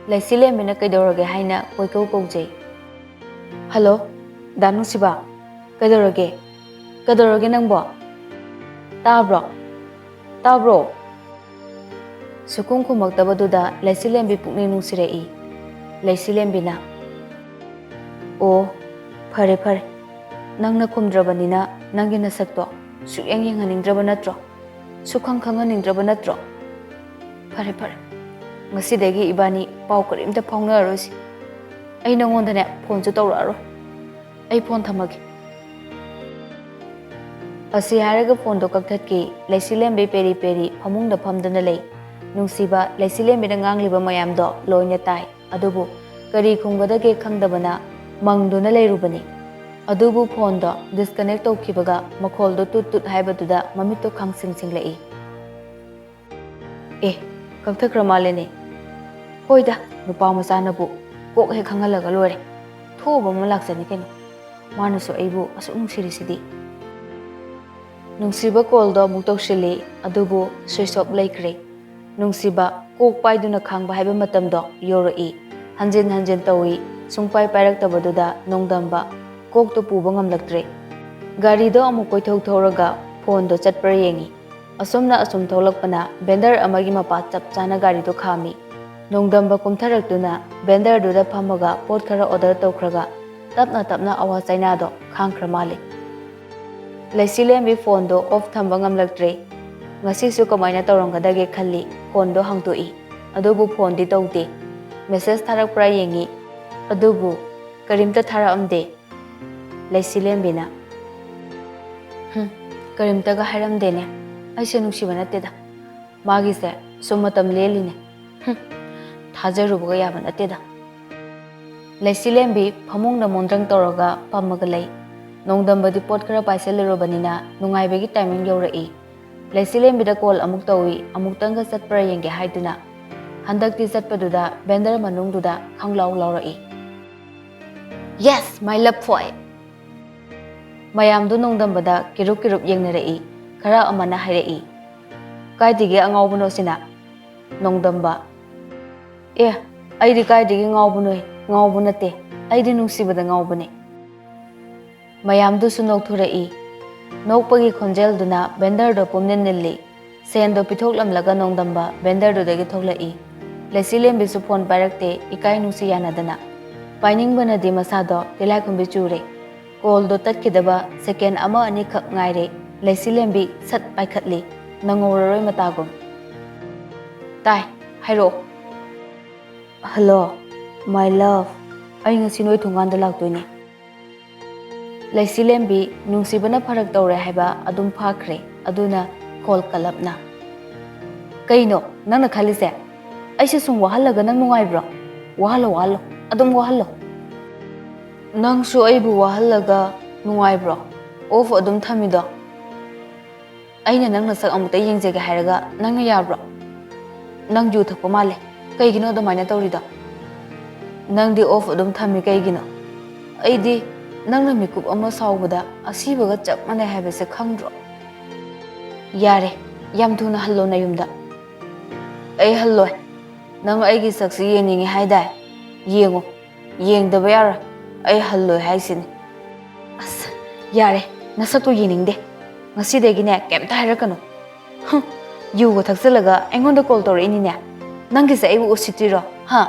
ꯂꯩꯆꯤꯂꯦꯝꯕꯤꯅ ꯀꯩꯗꯧꯔꯒꯦ ꯍꯥꯏꯅ ꯀꯣꯏꯀꯧ ꯀꯧꯖꯩ꯫ "ꯍꯜꯂꯣ, ꯗꯥ ꯅꯨꯡꯁꯤꯕ, ꯀꯩꯗꯧꯔꯒꯦ? ꯀꯩꯗꯧꯔꯒꯦ ꯅꯪꯕꯣ? ꯇꯥꯕ꯭ꯔꯣ? ꯇꯥꯕ꯭ꯔꯣ?" ꯁꯨꯈꯨꯝ ꯈꯨꯝꯃꯛꯇꯕꯗꯨꯗ ꯂꯩꯆꯤꯂꯦꯝꯕꯤ ꯄꯨꯛꯅꯤꯡ ꯅꯨꯡꯁꯤꯔꯛꯏ꯫ ꯂꯩꯆꯤꯂꯦꯝꯕꯤꯅ, ꯑꯣ, ꯐꯔꯦ ꯐꯔꯦ꯫ ꯅꯪꯅ ꯈꯨꯝꯗ꯭ꯔꯕꯅꯤꯅ ꯅꯪꯒꯤ ꯅꯁꯛꯇꯣ ꯁꯨꯛꯌꯦꯡ ꯌꯦꯡꯍꯟꯅꯤꯡꯗ꯭ꯔꯕ ꯅꯠꯇ꯭ꯔꯣ? ꯁꯨꯛꯈꯪ ꯈꯪꯍꯟꯅꯤꯡꯗ꯭ꯔꯕ ꯅꯠꯇ꯭ꯔꯣ? ꯐꯔꯦ ꯐꯔꯦ꯫ ꯉꯁꯤꯗꯒꯤ ꯏꯕꯥꯅꯤ ꯄꯥꯎ ꯀꯔꯤꯝꯇ ꯐꯥꯎꯅꯔꯔꯣꯏꯁꯤ꯫ ꯑꯩ ꯅꯉꯣꯟꯗꯅꯦ ꯐꯣꯟꯁꯨ ꯇꯧꯔꯛꯑꯔꯣꯏ꯫ ꯑꯩ ꯐꯣꯟ ꯊꯝꯃꯒꯦ꯫ ꯑꯁꯤ ꯍꯥꯏꯔꯒ ꯐꯣꯟꯗꯣ ꯀꯛꯊꯠꯈꯤ꯫ ꯂꯩꯁꯤꯂꯦꯝꯕꯤ ꯄꯦꯔꯤ ꯄꯦꯔꯤ ꯐꯃꯨꯡꯗ ꯐꯝꯗꯨꯅ ꯂꯩ꯫ ꯅꯨꯡꯁꯤꯕ ꯂꯩꯁꯤꯂꯦꯝꯕꯤꯅ ꯉꯥꯡꯂꯤꯕ ꯃꯌꯥꯝꯗꯣ ꯂꯣꯏꯅ ꯇꯥꯏ꯫ ꯑꯗꯨꯕꯨ ꯀꯔꯤ ꯈꯨꯝꯒꯗꯒꯦ ꯈꯪꯗꯕꯅ ꯃꯪꯗꯨꯅ ꯂꯩꯔꯨꯕꯅꯤ꯫ ꯑꯗꯨꯕꯨ ꯐꯣꯟꯗꯣ disconnect ꯇꯧꯈꯤꯕꯒ ꯃꯈꯣꯜꯗꯣ ꯇꯨꯠ ꯇꯨꯠ ꯍꯥꯏꯕꯗꯨꯗ ꯃꯃꯤꯠꯇꯣ ꯈꯪꯁꯤꯡ ꯁꯤꯡꯂꯛꯏ꯫ ꯑꯦ, ꯀꯛꯊꯈ꯭ꯔ ꯃꯥꯜꯂꯦꯅꯦ꯫ ꯍꯣꯏꯗ, ꯅꯨꯄꯥ ꯃꯆꯥꯅꯕꯨ ꯀꯣꯛ ꯍꯦꯛ ꯈꯪꯍꯜꯂꯒ ꯂꯣꯏꯔꯦ꯫ ꯊꯣꯛꯎꯕ ꯑꯃ ꯂꯥꯛꯆꯅꯤ ꯀꯩꯅꯣ꯫ ꯃꯥꯅꯁꯨ ꯑꯩꯕꯨ ꯑꯁꯨꯛ ꯅꯨꯡꯁꯤꯔꯤꯁꯤꯗꯤ꯫ ꯅꯨꯡꯁꯤꯕ ꯀꯣꯜꯗꯣ ꯑꯃꯨꯛ ꯇꯧꯁꯤꯜꯂꯤ, ꯑꯗꯨꯕꯨ switch off ꯂꯩꯈ꯭ꯔꯦ꯫ ꯅꯨꯡꯁꯤꯕ ꯀꯣꯛ ꯄꯥꯏꯗꯨꯅ ꯈꯥꯡꯕ ꯍꯥꯏꯕ ꯃꯇꯝꯗꯣ ꯌꯧꯔꯛꯏ꯫ ꯍꯟꯖꯤꯟ ꯍꯟꯖꯤꯟ ꯇꯧꯏ, ꯁꯨꯡꯄꯥꯏ ꯄꯥꯏꯔꯛꯇꯕꯗꯨꯗ ꯅꯣꯡꯗꯝꯕ ꯀꯣꯛꯇꯣ ꯄꯨꯕ ꯉꯝꯂꯛꯇ꯭ꯔꯦ꯫ ꯒꯥꯔꯤꯗꯣ ꯑꯃꯨꯛ ꯀꯣꯏꯊꯧ ꯊꯧꯔꯒ ꯐꯣꯟꯗꯣ ꯆꯠꯄ꯭ꯔꯥ ꯌꯦꯡꯏ꯫ ꯑꯁꯣꯝꯅ ꯑꯁꯨꯝ ꯊꯣꯛꯂꯛꯄꯅ vendor ꯑꯃꯒꯤ ꯃꯄꯥ ꯆꯞ ꯆꯥꯅ ꯒꯥꯔꯤꯗꯣ ꯈꯥꯝꯃꯤ꯫ ꯅꯣꯡꯗꯝꯕ ꯀꯨꯝꯊꯔꯛꯇꯨꯅ vendorꯗꯨꯗ ꯐꯝꯃꯒ ꯄꯣꯠ ꯈꯔ order ꯇꯧꯈ꯭ꯔꯒ ꯇꯞꯅ ꯇꯞꯅ ꯑꯋꯥ ꯆꯩꯅꯥꯗꯣ ꯈꯥꯡꯈ꯭ꯔ ꯃꯥꯜꯂꯤ꯫ ꯂꯩꯁꯤꯂꯦꯝꯕꯤ ꯐꯣꯟꯗꯣ off ꯊꯝꯕ ꯉꯝꯂꯛꯇ꯭ꯔꯦ꯫ ꯉꯁꯤꯁꯨ ꯀꯃꯥꯏꯅ ꯇꯧꯔꯝꯒꯗꯒꯦ ꯈꯜꯂꯤ꯫ ꯐꯣꯟꯗꯣ ꯍꯥꯡꯗꯣꯛꯏ, ꯑꯗꯨꯕꯨ ꯐꯣꯟꯗꯤ ꯇꯧꯗꯦ꯫ Message ꯊꯥꯔꯛꯄ꯭ꯔꯥ ꯌꯦꯡꯏ, ꯑꯗꯨꯕꯨ ꯀꯔꯤꯝꯇ ꯊꯥꯔꯛꯑꯝꯗꯦ꯫ ꯂꯩꯁꯤꯂꯦꯝꯕꯤꯅ, "ꯍꯨꯝ, ꯀꯔꯤꯝꯇꯒ ꯍꯥꯏꯔꯝꯗꯦꯅꯦ꯫ ꯑꯩꯁꯦ ꯅꯨꯡꯁꯤꯕ ꯅꯠꯇꯦꯗ꯫ ꯃꯥꯒꯤꯁꯦ ꯁꯨꯝ ꯃꯇꯝ ꯂꯦꯜꯂꯤꯅꯦ꯫ ꯍꯨꯝ, ꯊꯥꯖꯔꯨꯕꯒ ꯌꯥꯕ ꯅꯠꯇꯦꯗ꯫" ꯂꯩꯁꯤꯂꯦꯝꯕꯤ ꯐꯃꯨꯡꯗ ꯃꯣꯟꯗ꯭ꯔꯪ ꯇꯧꯔꯒ ꯐꯝꯃꯒ ꯂꯩ꯫ ꯅꯣꯡꯗꯝꯕꯗꯤ ꯄꯣꯠ ꯈꯔ ꯄꯥꯏꯁꯤꯜꯂꯨꯔꯕꯅꯤꯅ ꯅꯨꯡꯉꯥꯏꯕꯒꯤ timing ꯌꯧꯔꯛꯏ꯫ ꯂꯩꯁꯤꯂꯦꯝꯕꯤꯗ call ꯑꯃꯨꯛ ꯇꯧꯏ, ꯑꯃꯨꯛꯇꯪꯒ ꯆꯠꯄ꯭ꯔꯥ ꯌꯦꯡꯒꯦ ꯍꯥꯏꯗꯨꯅ꯫ ꯍꯟꯗꯛꯇꯤ ꯆꯠꯄꯗꯨꯗ vendor ꯃꯅꯨꯡꯗꯨꯗ ꯈꯪꯂꯥꯎ ꯂꯥꯎꯔꯛꯏ꯫ "Yes, my love boy!" ꯃꯌꯥꯝꯗꯨ ꯅꯣꯡꯗꯝꯕꯗ ꯀꯤꯔꯨꯞ ꯀꯤꯔꯨꯞ ꯌꯦꯡꯅꯔꯛꯏ꯫ ꯈꯔ ꯑꯃꯅ ꯍꯥꯏꯔꯛꯏ, "ꯀꯥꯏꯗꯒꯤ ꯑꯉꯥꯎꯕꯅꯣ ꯁꯤꯅ?" ꯅꯣꯡꯗꯝꯕ, "ꯑꯦ, ꯑꯩꯗꯤ ꯀꯥꯏꯗꯒꯤ ꯉꯥꯎꯕꯅꯣꯍꯦ? ꯉꯥꯎꯕ ꯅꯠꯇꯦ, ꯑꯩꯗꯤ ꯅꯨꯡꯁꯤꯕꯗ ꯉꯥꯎꯕꯅꯦ꯫" ꯃꯌꯥꯝꯗꯨꯁꯨ ꯅꯣꯛꯊꯣꯔꯛꯏ꯫ ꯅꯣꯛꯄꯒꯤ ꯈꯣꯟꯖꯦꯜꯗꯨꯅ vendorꯗꯣ ꯄꯨꯝꯅꯤꯜ ꯅꯤꯜꯂꯤ꯫ ꯁꯦꯟꯗꯣ ꯄꯤꯊꯣꯛꯂꯝꯂꯒ ꯅꯣꯡꯗꯝꯕ vendorꯗꯨꯗꯒꯤ ꯊꯣꯛꯂꯛꯏ꯫ ꯂꯩꯁꯤꯂꯦꯝꯕꯤꯁꯨ ꯐꯣꯟ ꯄꯥꯏꯔꯛꯇꯦ, ꯏꯀꯥꯏ ꯅꯨꯡꯁꯤ ꯌꯥꯅꯗꯅ꯫ ꯄꯥꯏꯅꯤꯡꯕꯅꯗꯤ ꯃꯁꯥꯗꯣ ꯇꯤꯜꯂꯥꯏꯈꯨꯝꯕꯤ ꯆꯨꯔꯦ꯫ ꯀꯣꯜꯗꯣ ꯇꯠꯈꯤꯗꯕ ꯁꯦꯀꯦꯟ ꯑꯃ ꯑꯅꯤꯈꯛ ꯉꯥꯏꯔꯦ꯫ ꯂꯩꯆꯤꯂꯦꯝꯕꯤ ꯁꯠ ꯄꯥꯏꯈꯠꯂꯤ, ꯅꯪꯍꯧꯔꯔꯣꯏ ꯃꯇꯥꯒꯨꯝ꯫ "ꯇꯥꯏ, ꯍꯥꯏꯔꯛꯑꯣ꯫" "Hello, my love꯫ ꯑꯩ ꯉꯁꯤ ꯅꯣꯏ ꯊꯣꯡꯒꯥꯟꯗ ꯂꯥꯛꯇꯣꯏꯅꯦ꯫" ꯂꯩꯆꯤꯂꯦꯝꯕꯤ ꯅꯨꯡꯁꯤꯕꯅ ꯐꯔꯛ ꯇꯧꯔꯦ ꯍꯥꯏꯕ ꯑꯗꯨꯝ ꯐꯥꯈ꯭ꯔꯦ꯫ ꯑꯗꯨꯅ ꯈꯣꯜ ꯀꯜꯂꯞꯅ, "ꯀꯩꯅꯣ ꯅꯪꯅ ꯈꯜꯂꯤꯁꯦ? ꯑꯩꯁꯦ ꯁꯨꯝ ꯋꯥꯍꯜꯂꯒ ꯅꯪ ꯅꯨꯡꯉꯥꯏꯕ꯭ꯔꯣ? ꯋꯥꯍꯜꯂꯣ, ꯋꯥꯍꯜꯂꯣ, ꯑꯗꯨꯝ ꯋꯥꯍꯜꯂꯣ꯫" "ꯅꯪꯁꯨ ꯑꯩꯕꯨ ꯋꯥꯍꯜꯂꯒ ꯅꯨꯡꯉꯥꯏꯕ꯭ꯔꯣ? ꯑꯣꯐ ꯑꯗꯨꯝ ꯊꯝꯃꯤꯗꯣ?" "ꯑꯩꯅ ꯅꯪ ꯅꯁꯛ ꯑꯃꯨꯛꯇ ꯌꯦꯡꯖꯒꯦ ꯍꯥꯏꯔꯒ ꯅꯪꯅ ꯌꯥꯕ꯭ꯔꯣ? ꯅꯪ ꯌꯨ ꯊꯛꯄ ꯃꯥꯜꯂꯦ꯫ ꯀꯩꯒꯤꯅꯣ ꯑꯗꯨꯃꯥꯏꯅ ꯇꯧꯔꯤꯗꯣ? ꯅꯪꯗꯤ ꯑꯣꯐ ꯑꯗꯨꯝ ꯊꯝꯃꯤ ꯀꯩꯒꯤꯅꯣ? ꯑꯩꯗꯤ ꯅꯪꯅ ꯃꯤꯀꯨꯞ ꯑꯃ ꯁꯥꯎꯕꯗ ꯑꯁꯤꯕꯒ ꯆꯞ ꯃꯥꯟꯅꯩ ꯍꯥꯏꯕꯁꯦ ꯈꯪꯗ꯭ꯔꯣ?" "ꯌꯥꯔꯦ, ꯌꯥꯝ ꯊꯨꯅ ꯍꯜꯂꯣ ꯅꯌꯨꯝꯗ꯫" "ꯑꯩ ꯍꯜꯂꯣꯏ꯫ ꯅꯪ ꯑꯩꯒꯤ ꯁꯛꯁꯤ ꯌꯦꯡꯅꯤꯡꯉꯤ ꯍꯥꯏꯗꯥꯏ? ꯌꯦꯡꯉꯨ꯫ ꯌꯦꯡꯗꯕ ꯌꯥꯔꯣꯏ꯫ ꯑꯩ ꯍꯜꯂꯣꯏ ꯍꯥꯏꯁꯤꯅꯤ꯫" "ꯑꯁ, ꯌꯥꯔꯦ, ꯅꯁꯛꯇꯣ ꯌꯦꯡꯅꯤꯡꯗꯦ꯫ ꯉꯁꯤꯗꯒꯤꯅꯦ ꯀꯩꯝꯇ ꯍꯥꯏꯔꯛꯀꯅꯨ꯫ ꯍꯨꯝ, ꯌꯨꯒ ꯊꯛꯆꯜꯂꯒ ꯑꯩꯉꯣꯟꯗ ꯀꯣꯜ ꯇꯧꯔꯛꯏꯅꯤꯅꯦ꯫ ꯅꯪꯒꯤꯁꯦ ꯑꯩꯕꯨ ꯎꯁꯤꯠꯇ꯭ꯔꯤꯔꯣ, ꯍꯥ?"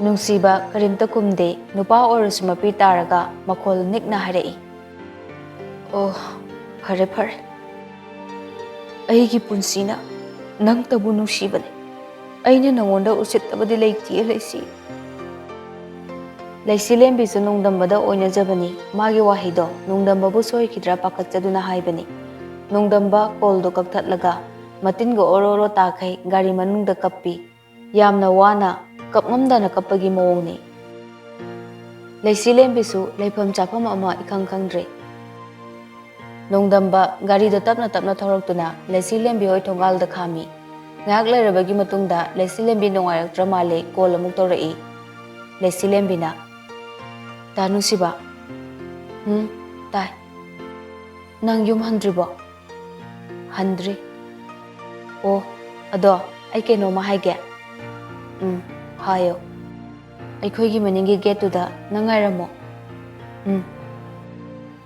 ꯅꯨꯡꯁꯤꯕ ꯀꯔꯤꯝꯇ ꯈꯨꯝꯗꯦ꯫ ꯅꯨꯄꯥ ꯑꯣꯏꯔꯁꯨ ꯃꯄꯤ ꯇꯥꯔꯒ ꯃꯈꯣꯜ ꯅꯤꯛꯅ ꯍꯥꯏꯔꯛꯏ, "ꯑꯣ, ꯐꯔꯦ ꯐꯔꯦ꯫ ꯑꯩꯒꯤ ꯄꯨꯟꯁꯤꯅ ꯅꯪꯇꯕꯨ ꯅꯨꯡꯁꯤꯕꯅꯦ꯫ ꯑꯩꯅ ꯅꯉꯣꯟꯗ ꯎꯁꯤꯠꯇꯕꯗꯤ ꯂꯩꯇꯤꯌꯦ, ꯂꯩꯁꯤ꯫" ꯂꯩꯆꯤꯂꯦꯝꯕꯤꯁꯨ ꯅꯣꯡꯗꯝꯕꯗ ꯑꯣꯏꯅꯖꯕꯅꯤ꯫ ꯃꯥꯒꯤ ꯋꯥꯍꯩꯗꯣ ꯅꯣꯡꯗꯝꯕꯕꯨ ꯁꯣꯏꯈꯤꯗ꯭ꯔꯥ ꯄꯥꯈꯠꯆꯗꯨꯅ ꯍꯥꯏꯕꯅꯤ꯫ ꯅꯣꯡꯗꯝꯕ ꯀꯣꯜꯗꯣ ꯀꯛꯊꯠꯂꯒ ꯃꯇꯤꯟꯒ ꯑꯣꯔꯣ ꯑꯣꯔꯣ ꯇꯥꯈꯩ ꯒꯥꯔꯤ ꯃꯅꯨꯡꯗ ꯀꯞꯄꯤ꯫ ꯌꯥꯝꯅ ꯋꯥꯅ, ꯀꯞꯉꯝꯗꯅ ꯀꯞꯄꯒꯤ ꯃꯑꯣꯡꯅꯤ꯫ ꯂꯩꯆꯤꯂꯦꯝꯕꯤꯁꯨ ꯂꯩꯐꯝ ꯆꯥꯐꯝ ꯑꯃ ꯏꯈꯪ ꯈꯪꯗ꯭ꯔꯦ꯫ ꯅꯣꯡꯗꯝꯕ ꯒꯥꯔꯤꯗꯣ ꯇꯞꯅ ꯇꯞꯅ ꯊꯧꯔꯛꯇꯨꯅ ꯂꯩꯆꯤꯂꯦꯝꯕꯤ ꯍꯣꯏ ꯊꯣꯡꯒꯥꯜꯗ ꯈꯥꯝꯃꯤ꯫ ꯉꯥꯏꯍꯥꯛ ꯂꯩꯔꯕꯒꯤ ꯃꯇꯨꯡꯗ ꯂꯩꯆꯤꯂꯦꯝꯕꯤ ꯅꯨꯡꯉꯥꯏꯔꯛꯇ꯭ꯔ ꯃꯥꯜꯂꯦ, ꯀꯣꯜ ꯑꯃꯨꯛ ꯇꯧꯔꯛꯏ꯫ ꯂꯩꯆꯤꯂꯦꯝꯕꯤꯅ, "ꯇꯥ ꯅꯨꯡꯁꯤꯕ꯫" "ꯎꯝ, ꯇꯥꯏ꯫" "ꯅꯪ ꯌꯨꯝ ꯍꯟꯗ꯭ꯔꯤꯕꯣ?" "ꯍꯟꯗ꯭ꯔꯤ꯫" "ꯑꯣ, ꯑꯗꯣ ꯑꯩ ꯀꯩꯅꯣꯝꯃ ꯍꯥꯏꯒꯦ꯫" "ꯎꯝ, ꯍꯥꯏꯌꯣ꯫" "ꯑꯩꯈꯣꯏꯒꯤ ꯃꯅꯤꯡꯒꯤ ꯒꯦꯠꯇꯨꯗ ꯅꯪ ꯉꯥꯏꯔꯝꯃꯣ꯫" "ꯎꯝ꯫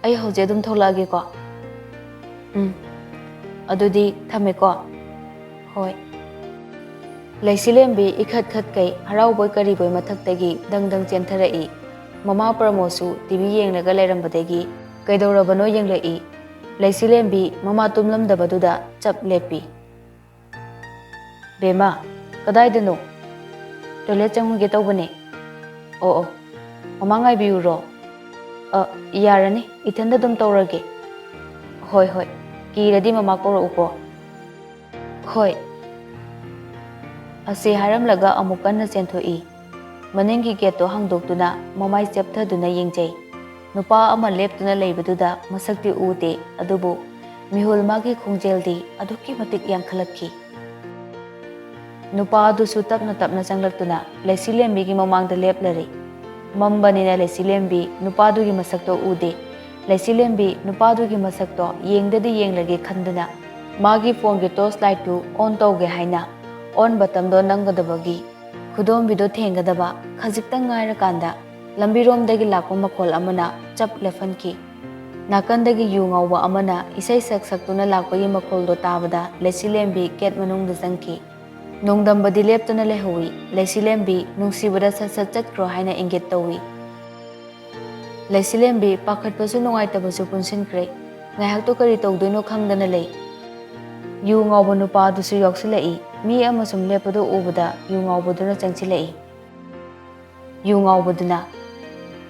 ꯑꯩ ꯍꯧꯖꯤꯛ ꯑꯗꯨꯝ ꯊꯣꯛꯂꯛꯑꯒꯦꯀꯣ꯫" "ꯎꯝ꯫ ꯑꯗꯨꯗꯤ ꯊꯝꯃꯦꯀꯣ꯫" "ꯍꯣꯏ꯫" ꯂꯩꯁꯤꯂꯦꯝꯕꯤ ꯏꯈꯠ ꯈꯠꯀꯩ ꯍꯔꯥꯎꯕꯣꯏ ꯀꯔꯤꯕꯣꯏ ꯃꯊꯛꯇꯒꯤ ꯗꯪ ꯗꯪ ꯆꯦꯟꯊꯔꯛꯏ꯫ ꯃꯃꯥ ꯄ꯭ꯔꯃꯣꯗꯁꯨ ꯇꯤꯚꯤ ꯌꯦꯡꯂꯒ ꯂꯩꯔꯝꯕꯗꯒꯤ ꯀꯩꯗꯧꯔꯕꯅꯣ ꯌꯦꯡꯂꯛꯏ꯫ ꯂꯩꯁꯤꯂꯦꯝꯕꯤ ꯃꯃꯥ ꯇꯨꯝꯂꯝꯗꯕꯗꯨꯗ ꯆꯞ ꯂꯦꯞꯄꯤ꯫ "ꯕꯦꯝꯃ, ꯀꯗꯥꯏꯗꯅꯣ?" "ꯇꯣꯏꯂꯦꯠ ꯆꯪꯉꯨꯒꯦ ꯇꯧꯕꯅꯦ꯫" "ꯑꯣ ꯑꯣ, ꯃꯃꯥ ꯉꯥꯏꯕꯤꯌꯨꯔꯣ?" "ꯑ, ꯌꯥꯔꯅꯤ, ꯏꯊꯟꯗ ꯑꯗꯨꯝ ꯇꯧꯔꯒꯦ꯫" "ꯍꯣꯏ ꯍꯣꯏ, ꯀꯤꯔꯗꯤ ꯃꯃꯥ ꯀꯧꯔꯛꯎꯀꯣ꯫" "ꯍꯣꯏ꯫" ꯑꯁꯤ ꯍꯥꯏꯔꯝꯂꯒ ꯑꯃꯨꯛ ꯀꯟꯅ ꯆꯦꯟꯊꯣꯛꯏ꯫ ꯃꯅꯤꯡꯒꯤ ꯒꯦꯠꯇꯣ ꯍꯥꯡꯗꯣꯛꯇꯨꯅ ꯃꯃꯥꯏ ꯆꯦꯞꯊꯗꯨꯅ ꯌꯦꯡꯖꯩ꯫ ꯅꯨꯄꯥ ꯑꯃ ꯂꯦꯞꯇꯨꯅ ꯂꯩꯕꯗꯨꯗ ꯃꯁꯛꯇꯤ ꯎꯗꯦ, ꯑꯗꯨꯕꯨ ꯃꯤꯍꯨꯜ ꯃꯥꯒꯤ ꯈꯣꯡꯖꯦꯜꯗꯤ ꯑꯗꯨꯛꯀꯤ ꯃꯇꯤꯛ ꯌꯥꯡꯈꯠꯂꯛꯈꯤ꯫ ꯅꯨꯄꯥ ꯑꯗꯨꯁꯨ ꯇꯞꯅ ꯇꯞꯅ ꯆꯪꯂꯛꯇꯨꯅ ꯂꯩꯁꯤꯂꯦꯝꯕꯤꯒꯤ ꯃꯃꯥꯡꯗ ꯂꯦꯞꯂꯔꯦ꯫ ꯃꯝꯕꯅꯤꯅ ꯂꯩꯁꯤꯂꯦꯝꯕꯤ ꯅꯨꯄꯥꯗꯨꯒꯤ ꯃꯁꯛꯇꯣ ꯎꯗꯦ꯫ ꯂꯩꯁꯤꯂꯦꯝꯕꯤ ꯅꯨꯄꯥꯗꯨꯒꯤ ꯃꯁꯛꯇꯣ ꯌꯦꯡꯗꯗꯤ ꯌꯦꯡꯂꯒꯦ ꯈꯟꯗꯨꯅ ꯃꯥꯒꯤ ꯐꯣꯟꯒꯤ ꯇꯣꯔꯆ ꯂꯥꯏꯠꯇꯨ ꯑꯣꯟ ꯇꯧꯒꯦ ꯍꯥꯏꯅ ꯑꯣꯟ ꯕꯇꯝꯗꯣ ꯅꯝꯒꯗꯕꯒꯤ ꯈꯨꯗꯣꯝꯕꯤꯗꯣ ꯊꯦꯡꯒꯗꯕ ꯈꯖꯤꯛꯇꯪ ꯉꯥꯏꯔꯀꯥꯟꯗ ꯂꯝꯕꯤꯔꯣꯝꯗꯒꯤ ꯂꯥꯛꯄ ꯃꯈꯣꯜ ꯑꯃꯅ ꯆꯞ ꯂꯦꯞꯍꯟꯈꯤ꯫ ꯅꯥꯀꯟꯗꯒꯤ ꯌꯨ ꯉꯥꯎꯕ ꯑꯃꯅ ꯏꯁꯩ ꯁꯛ ꯁꯛꯇꯨꯅ ꯂꯥꯛꯄꯒꯤ ꯃꯈꯣꯜꯗꯣ ꯇꯥꯕꯗ ꯂꯩꯁꯤꯂꯦꯝꯕꯤ ꯒꯦꯠ ꯃꯅꯨꯡꯗ ꯆꯪꯈꯤ꯫ ꯅꯣꯡꯗꯝꯕꯗꯤ ꯂꯦꯞꯇꯅ ꯂꯩꯍꯧꯏ꯫ ꯂꯩꯁꯤꯂꯦꯝꯕꯤ ꯅꯨꯡꯁꯤꯕꯗ ꯁꯠ ꯁꯠ ꯆꯠꯈ꯭ꯔꯣ ꯍꯥꯏꯅ ꯏꯪꯒꯤꯠ ꯇꯧꯏ꯫ ꯂꯩꯁꯤꯂꯦꯝꯕꯤ ꯄꯥꯈꯠꯄꯁꯨ ꯅꯨꯡꯉꯥꯏꯇꯕꯁꯨ ꯄꯨꯟꯁꯤꯟꯈ꯭ꯔꯦ꯫ ꯉꯥꯏꯍꯥꯛꯇꯣ ꯀꯔꯤ ꯇꯧꯗꯣꯏꯅꯣ ꯈꯪꯗꯅ ꯂꯩ꯫ ꯌꯨ ꯉꯥꯎꯕ ꯅꯨꯄꯥ ꯑꯗꯨꯁꯨ ꯌꯥꯎꯁꯤꯜꯂꯛꯏ꯫ ꯃꯤ ꯑꯃ ꯁꯨꯝ ꯂꯦꯞꯄꯗꯨ ꯎꯕꯗ ꯌꯨ ꯉꯥꯎꯕꯗꯨꯅ ꯆꯪꯁꯤꯜꯂꯛꯏ꯫ ꯌꯨ ꯉꯥꯎꯕꯗꯨꯅ,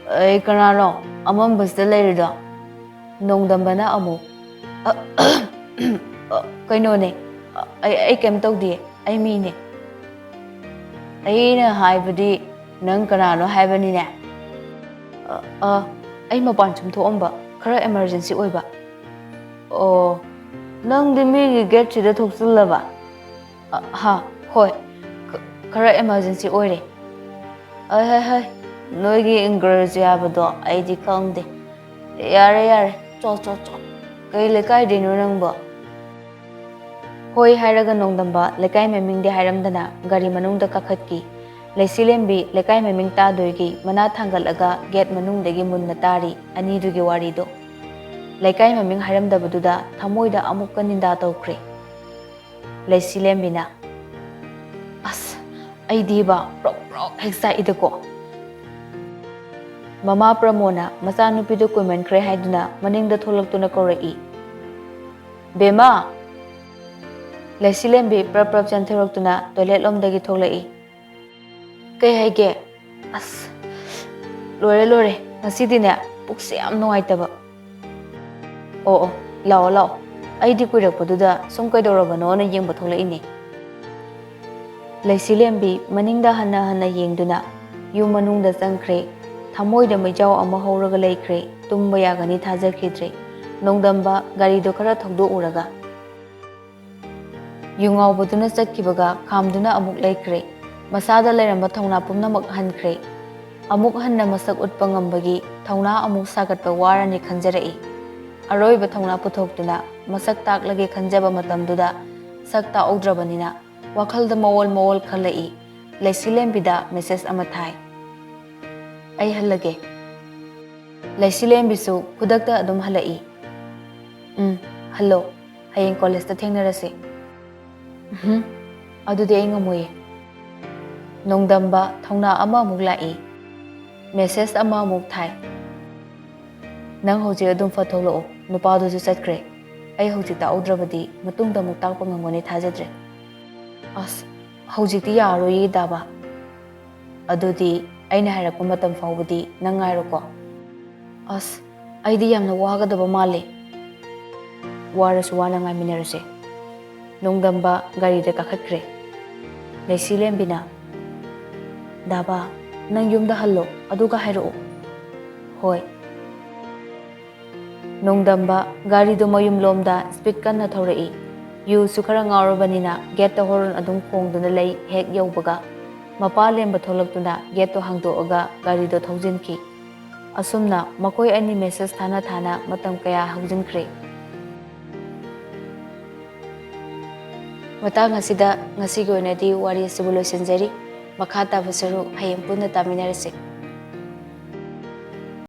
"ꯑꯩ ꯀꯅꯥꯅꯣ ꯑꯃꯝꯕꯁꯤꯗ ꯂꯩꯔꯤꯗꯣ?" ꯅꯣꯡꯗꯝꯕꯅ ꯑꯃꯨꯛ, "ꯑ, ꯑ, ꯀꯩꯅꯣꯅꯦ, ꯑꯩ, ꯑꯩ ꯀꯩꯝ ꯇꯧꯗꯤꯌꯦ, ꯑꯩ ꯃꯤꯅꯦ꯫" "ꯑꯩꯅ ꯍꯥꯏꯕꯗꯤ ꯅꯪ ꯀꯅꯥꯅꯣ ꯍꯥꯏꯕꯅꯤꯅꯦ?" "ꯑ, ꯑ, ꯑꯩ ꯃꯄꯥꯟ ꯁꯨꯝ ꯊꯣꯛꯑꯝꯕ, ꯈꯔ ꯏꯃꯥꯔꯖꯦꯟꯁꯤ ꯑꯣꯏꯕ꯫" "ꯑꯣ, ꯅꯪꯗꯤ ꯃꯤꯒꯤ ꯒꯦꯠꯁꯤꯗ ꯊꯣꯛꯆꯤꯜꯂꯕ?" "ꯑ, ꯍꯥ, ꯍꯣꯏ, ꯈ-, ꯈꯔ ꯏꯃꯥꯔꯖꯦꯟꯁꯤ ꯑꯣꯏꯔꯦ꯫" "ꯑꯩ, ꯍꯩ, ꯍꯩ, ꯅꯣꯏꯒꯤ ꯏꯪꯒ꯭ꯔꯦꯖꯤ ꯍꯥꯏꯕꯗꯣ ꯑꯩꯗꯤ ꯈꯪꯗꯦ꯫ ꯌꯥꯔꯦ, ꯌꯥꯔꯦ, ꯆꯣ, ꯆꯣ, ꯆꯣ꯫ ꯀꯩ ꯂꯩꯀꯥꯏꯗꯩꯅꯣ ꯅꯪꯕꯣ?" ꯍꯣꯏ ꯍꯥꯏꯔꯒ ꯅꯣꯡꯗꯝꯕ ꯂꯩꯀꯥꯏ ꯃꯃꯤꯡꯗꯤ ꯍꯥꯏꯔꯝꯗꯅ ꯒꯥꯔꯤ ꯃꯅꯨꯡꯗ ꯀꯥꯈꯠꯈꯤ꯫ ꯂꯩꯁꯤꯂꯦꯝꯕꯤ ꯂꯩꯀꯥꯏ ꯃꯃꯤꯡ ꯇꯥꯗꯣꯏꯒꯤ ꯃꯅꯥ ꯊꯥꯡꯒꯠꯂꯒ ꯒꯦꯠ ꯃꯅꯨꯡꯗꯒꯤ ꯃꯨꯟꯅ ꯇꯥꯔꯤ ꯑꯅꯤꯗꯨꯒꯤ ꯋꯥꯔꯤꯗꯣ꯫ ꯂꯩꯀꯥꯏ ꯃꯃꯤꯡ ꯍꯥꯏꯔꯝꯗꯕꯗꯨꯗ ꯊꯃꯣꯏꯗ ꯑꯃꯨꯛꯀ ꯅꯤꯟꯗꯥ ꯇꯧꯈ꯭ꯔꯦ꯫ ꯂꯩꯁꯤꯂꯦꯝꯕꯤꯅ, "ꯑ, ꯑꯩꯗꯤꯕ ꯄ꯭ꯔꯣꯛ ꯄ꯭ꯔꯣꯛ ꯍꯦꯛ ꯆꯥꯛꯏꯗꯀꯣ꯫ ꯃꯃꯥ ꯄ꯭ꯔꯃꯣꯅ ꯃꯆꯥꯅꯨꯄꯤꯗꯨ ꯀꯨꯏꯃꯟꯈ꯭ꯔꯦ ꯍꯥꯏꯗꯨꯅ ꯃꯅꯤꯡꯗ ꯊꯣꯛꯂꯛꯇꯨꯅ ꯀꯧꯔꯛꯏ, "ꯕꯦꯝꯃ!" ꯂꯩꯁꯤꯂꯦꯝꯕꯤ ꯄ꯭ꯔꯞ ꯄ꯭ꯔꯞ ꯆꯦꯟꯊꯣꯔꯛꯇꯨꯅ ꯇꯣꯏꯂꯦꯠ ꯂꯣꯝꯗꯒꯤ ꯊꯣꯛꯂꯛꯏ꯫ "ꯀꯩ ꯍꯥꯏꯒꯦ? ꯑꯁ, ꯂꯣꯏꯔꯦ ꯂꯣꯏꯔꯦ, ꯉꯁꯤꯗꯤꯅꯦ ꯄꯨꯛꯁꯦ ꯌꯥꯝ ꯅꯨꯡꯉꯥꯏꯇꯕ꯫" "ꯑꯣ ꯑꯣ, ꯂꯥꯛꯑꯣ ꯂꯥꯛꯑꯣ, ꯑꯩꯗꯤ ꯀꯨꯏꯔꯛꯄꯗꯨꯗ ꯁꯨꯝ ꯀꯩꯗꯧꯔꯕꯅꯣꯅ ꯌꯦꯡꯕ ꯊꯣꯛꯂꯛꯏꯅꯦ꯫" ꯂꯩꯁꯤꯂꯦꯝꯕꯤ ꯃꯅꯤꯡꯗ ꯍꯟꯅ ꯍꯟꯅ ꯌꯦꯡꯗꯨꯅ ꯌꯨꯝ ꯃꯅꯨꯡꯗ ꯆꯪꯈ꯭ꯔꯦ꯫ ꯊꯃꯣꯏꯗ ꯃꯩꯖꯥꯎ ꯑꯃ ꯍꯧꯔꯒ ꯂꯩꯈ꯭ꯔꯦ꯫ ꯇꯨꯝꯕ ꯌꯥꯒꯅꯤ ꯊꯥꯖꯈꯤꯗ꯭ꯔꯦ꯫ ꯅꯣꯡꯗꯝꯕ ꯒꯥꯔꯤꯗꯨ ꯈꯔ ꯊꯧꯗꯣꯛꯎꯔꯒ ꯌꯨ ꯉꯥꯎꯕꯗꯨꯅ ꯆꯠꯈꯤꯕꯒ ꯈꯥꯝꯗꯨꯅ ꯑꯃꯨꯛ ꯂꯩꯈ꯭ꯔꯦ꯫ ꯃꯁꯥꯗ ꯂꯩꯔꯝꯕ ꯊꯧꯅꯥ ꯄꯨꯝꯅꯃꯛ ꯍꯟꯈ꯭ꯔꯦ꯫ ꯑꯃꯨꯛ ꯍꯟꯅ ꯃꯁꯛ ꯎꯠꯄ ꯉꯝꯕꯒꯤ ꯊꯧꯅꯥ ꯑꯃꯨꯛ ꯁꯥꯒꯠꯄ ꯋꯥꯔꯅꯤ ꯈꯟꯖꯔꯛꯏ꯫ ꯑꯔꯣꯏꯕ ꯊꯧꯅꯥ ꯄꯨꯊꯣꯛꯇꯨꯅ ꯃꯁꯛ ꯇꯥꯛꯂꯒꯦ ꯈꯟꯖꯕ ꯃꯇꯝꯗꯨꯗ ꯁꯛ ꯇꯥꯛꯍꯧꯗ꯭ꯔꯕꯅꯤꯅ ꯋꯥꯈꯜꯗ ꯃꯑꯣꯜ ꯃꯑꯣꯜ ꯈꯜꯂꯛꯏ꯫ ꯂꯩꯁꯤꯂꯦꯝꯕꯤꯗ ꯃꯦꯁꯦꯖ ꯑꯃ ꯊꯥꯏ, "ꯑꯩ ꯍꯜꯂꯒꯦ꯫" ꯂꯩꯁꯤꯂꯦꯝꯕꯤꯁꯨ ꯈꯨꯗꯛꯇ ꯑꯗꯨꯝ ꯍꯜꯂꯛꯏ꯫ "ꯎꯝ, ꯍꯜꯂꯣ꯫ ꯍꯌꯦꯡ ꯀꯣꯂꯦꯖꯇ ꯊꯦꯡꯅꯔꯁꯤ꯫" "ꯎꯝꯍꯨꯝ, ꯑꯗꯨꯗꯤ ꯑꯩ ꯉꯝꯃꯣꯏꯌꯦ꯫" ꯅꯣꯡꯗꯝꯕ ꯊꯧꯅꯥ ꯑꯃ ꯑꯃꯨꯛ ꯂꯥꯛꯏ꯫ ꯃꯦꯁꯦꯖ ꯑꯃ ꯑꯃꯨꯛ ꯊꯥꯏ, "ꯅꯪ ꯍꯧꯖꯤꯛ ꯑꯗꯨꯝ ꯐꯠ ꯊꯣꯛꯂꯛꯑꯣ, ꯅꯨꯄꯥꯗꯨꯁꯨ ꯆꯠꯈ꯭ꯔꯦ꯫ ꯑꯩ ꯍꯧꯖꯤꯛ ꯇꯥꯛꯍꯧꯗ꯭ꯔꯕꯗꯤ ꯃꯇꯨꯡꯗ ꯑꯃꯨꯛ ꯇꯥꯛꯄ ꯉꯝꯒꯅꯤ ꯊꯥꯖꯗ꯭ꯔꯦ꯫" "ꯑꯁ, ꯍꯧꯖꯤꯛꯇꯤ ꯌꯥꯔꯔꯣꯏꯌꯦ ꯗꯥꯕ꯫" "ꯑꯗꯨꯗꯤ ꯑꯩꯅ ꯍꯥꯏꯔꯛꯄ ꯃꯇꯝ ꯐꯥꯎꯕꯗꯤ ꯅꯪ ꯉꯥꯏꯔꯣꯀꯣ꯫" "ꯑꯁ, ꯑꯩꯗꯤ ꯌꯥꯝꯅ ꯋꯥꯒꯗꯕ ꯃꯥꯜꯂꯦ꯫" "ꯋꯥꯔꯁꯨ ꯋꯥꯅ ꯉꯥꯏꯃꯤꯟꯅꯔꯁꯦ꯫" ꯅꯣꯡꯗꯝꯕ ꯒꯥꯔꯤꯗ ꯀꯥꯈꯠꯈ꯭ꯔꯦ꯫ ꯂꯩꯁꯤꯂꯦꯝꯕꯤꯅ, "ꯗꯥꯕ, ꯅꯪ ꯌꯨꯝꯗ ꯍꯜꯂꯣ, ꯑꯗꯨꯒ ꯍꯥꯏꯔꯛꯑꯣ꯫" "ꯍꯣꯏ꯫" ꯅꯣꯡꯗꯝꯕ ꯒꯥꯔꯤꯗꯨ ꯃꯌꯨꯝꯂꯣꯝꯗ ꯁ꯭ꯄꯤꯗ ꯀꯟꯅ ꯊꯧꯔꯛꯏ꯫ ꯌꯨꯁꯨ ꯈꯔ ꯉꯥꯎꯔꯕꯅꯤꯅ ꯒꯦꯠꯇ ꯍꯣꯔꯟ ꯑꯗꯨꯝ ꯈꯣꯡꯗꯨꯅ ꯂꯩ꯫ ꯍꯦꯛ ꯌꯧꯕꯒ ꯃꯄꯥ ꯂꯦꯝꯕ ꯊꯣꯛꯂꯛꯇꯨꯅ ꯒꯦꯠꯇꯨ ꯍꯥꯡꯗꯣꯛꯑꯒ ꯒꯥꯔꯤꯗꯨ ꯊꯧꯖꯤꯟꯈꯤ꯫ ꯑꯁꯨꯝꯅ ꯃꯈꯣꯏ ꯑꯅꯤ ꯃꯦꯁꯦꯖ ꯊꯥꯅ ꯊꯥꯅ ꯃꯇꯝ ꯀꯌꯥ ꯍꯧꯖꯤꯟꯈ꯭ꯔꯦ꯫ ꯃꯇꯥꯡ ꯑꯁꯤꯗ ꯉꯁꯤꯒꯤ ꯑꯣꯏꯅꯗꯤ ꯋꯥꯔꯤ ꯑꯁꯤꯕꯨ ꯂꯣꯏꯁꯤꯟꯖꯔꯤ꯫ ꯃꯈꯥ ꯇꯥꯕ ꯁꯔꯨꯛ ꯍꯌꯦꯡ ꯄꯨꯟꯅ ꯇꯥꯃꯤꯟꯅꯔꯁꯤ꯫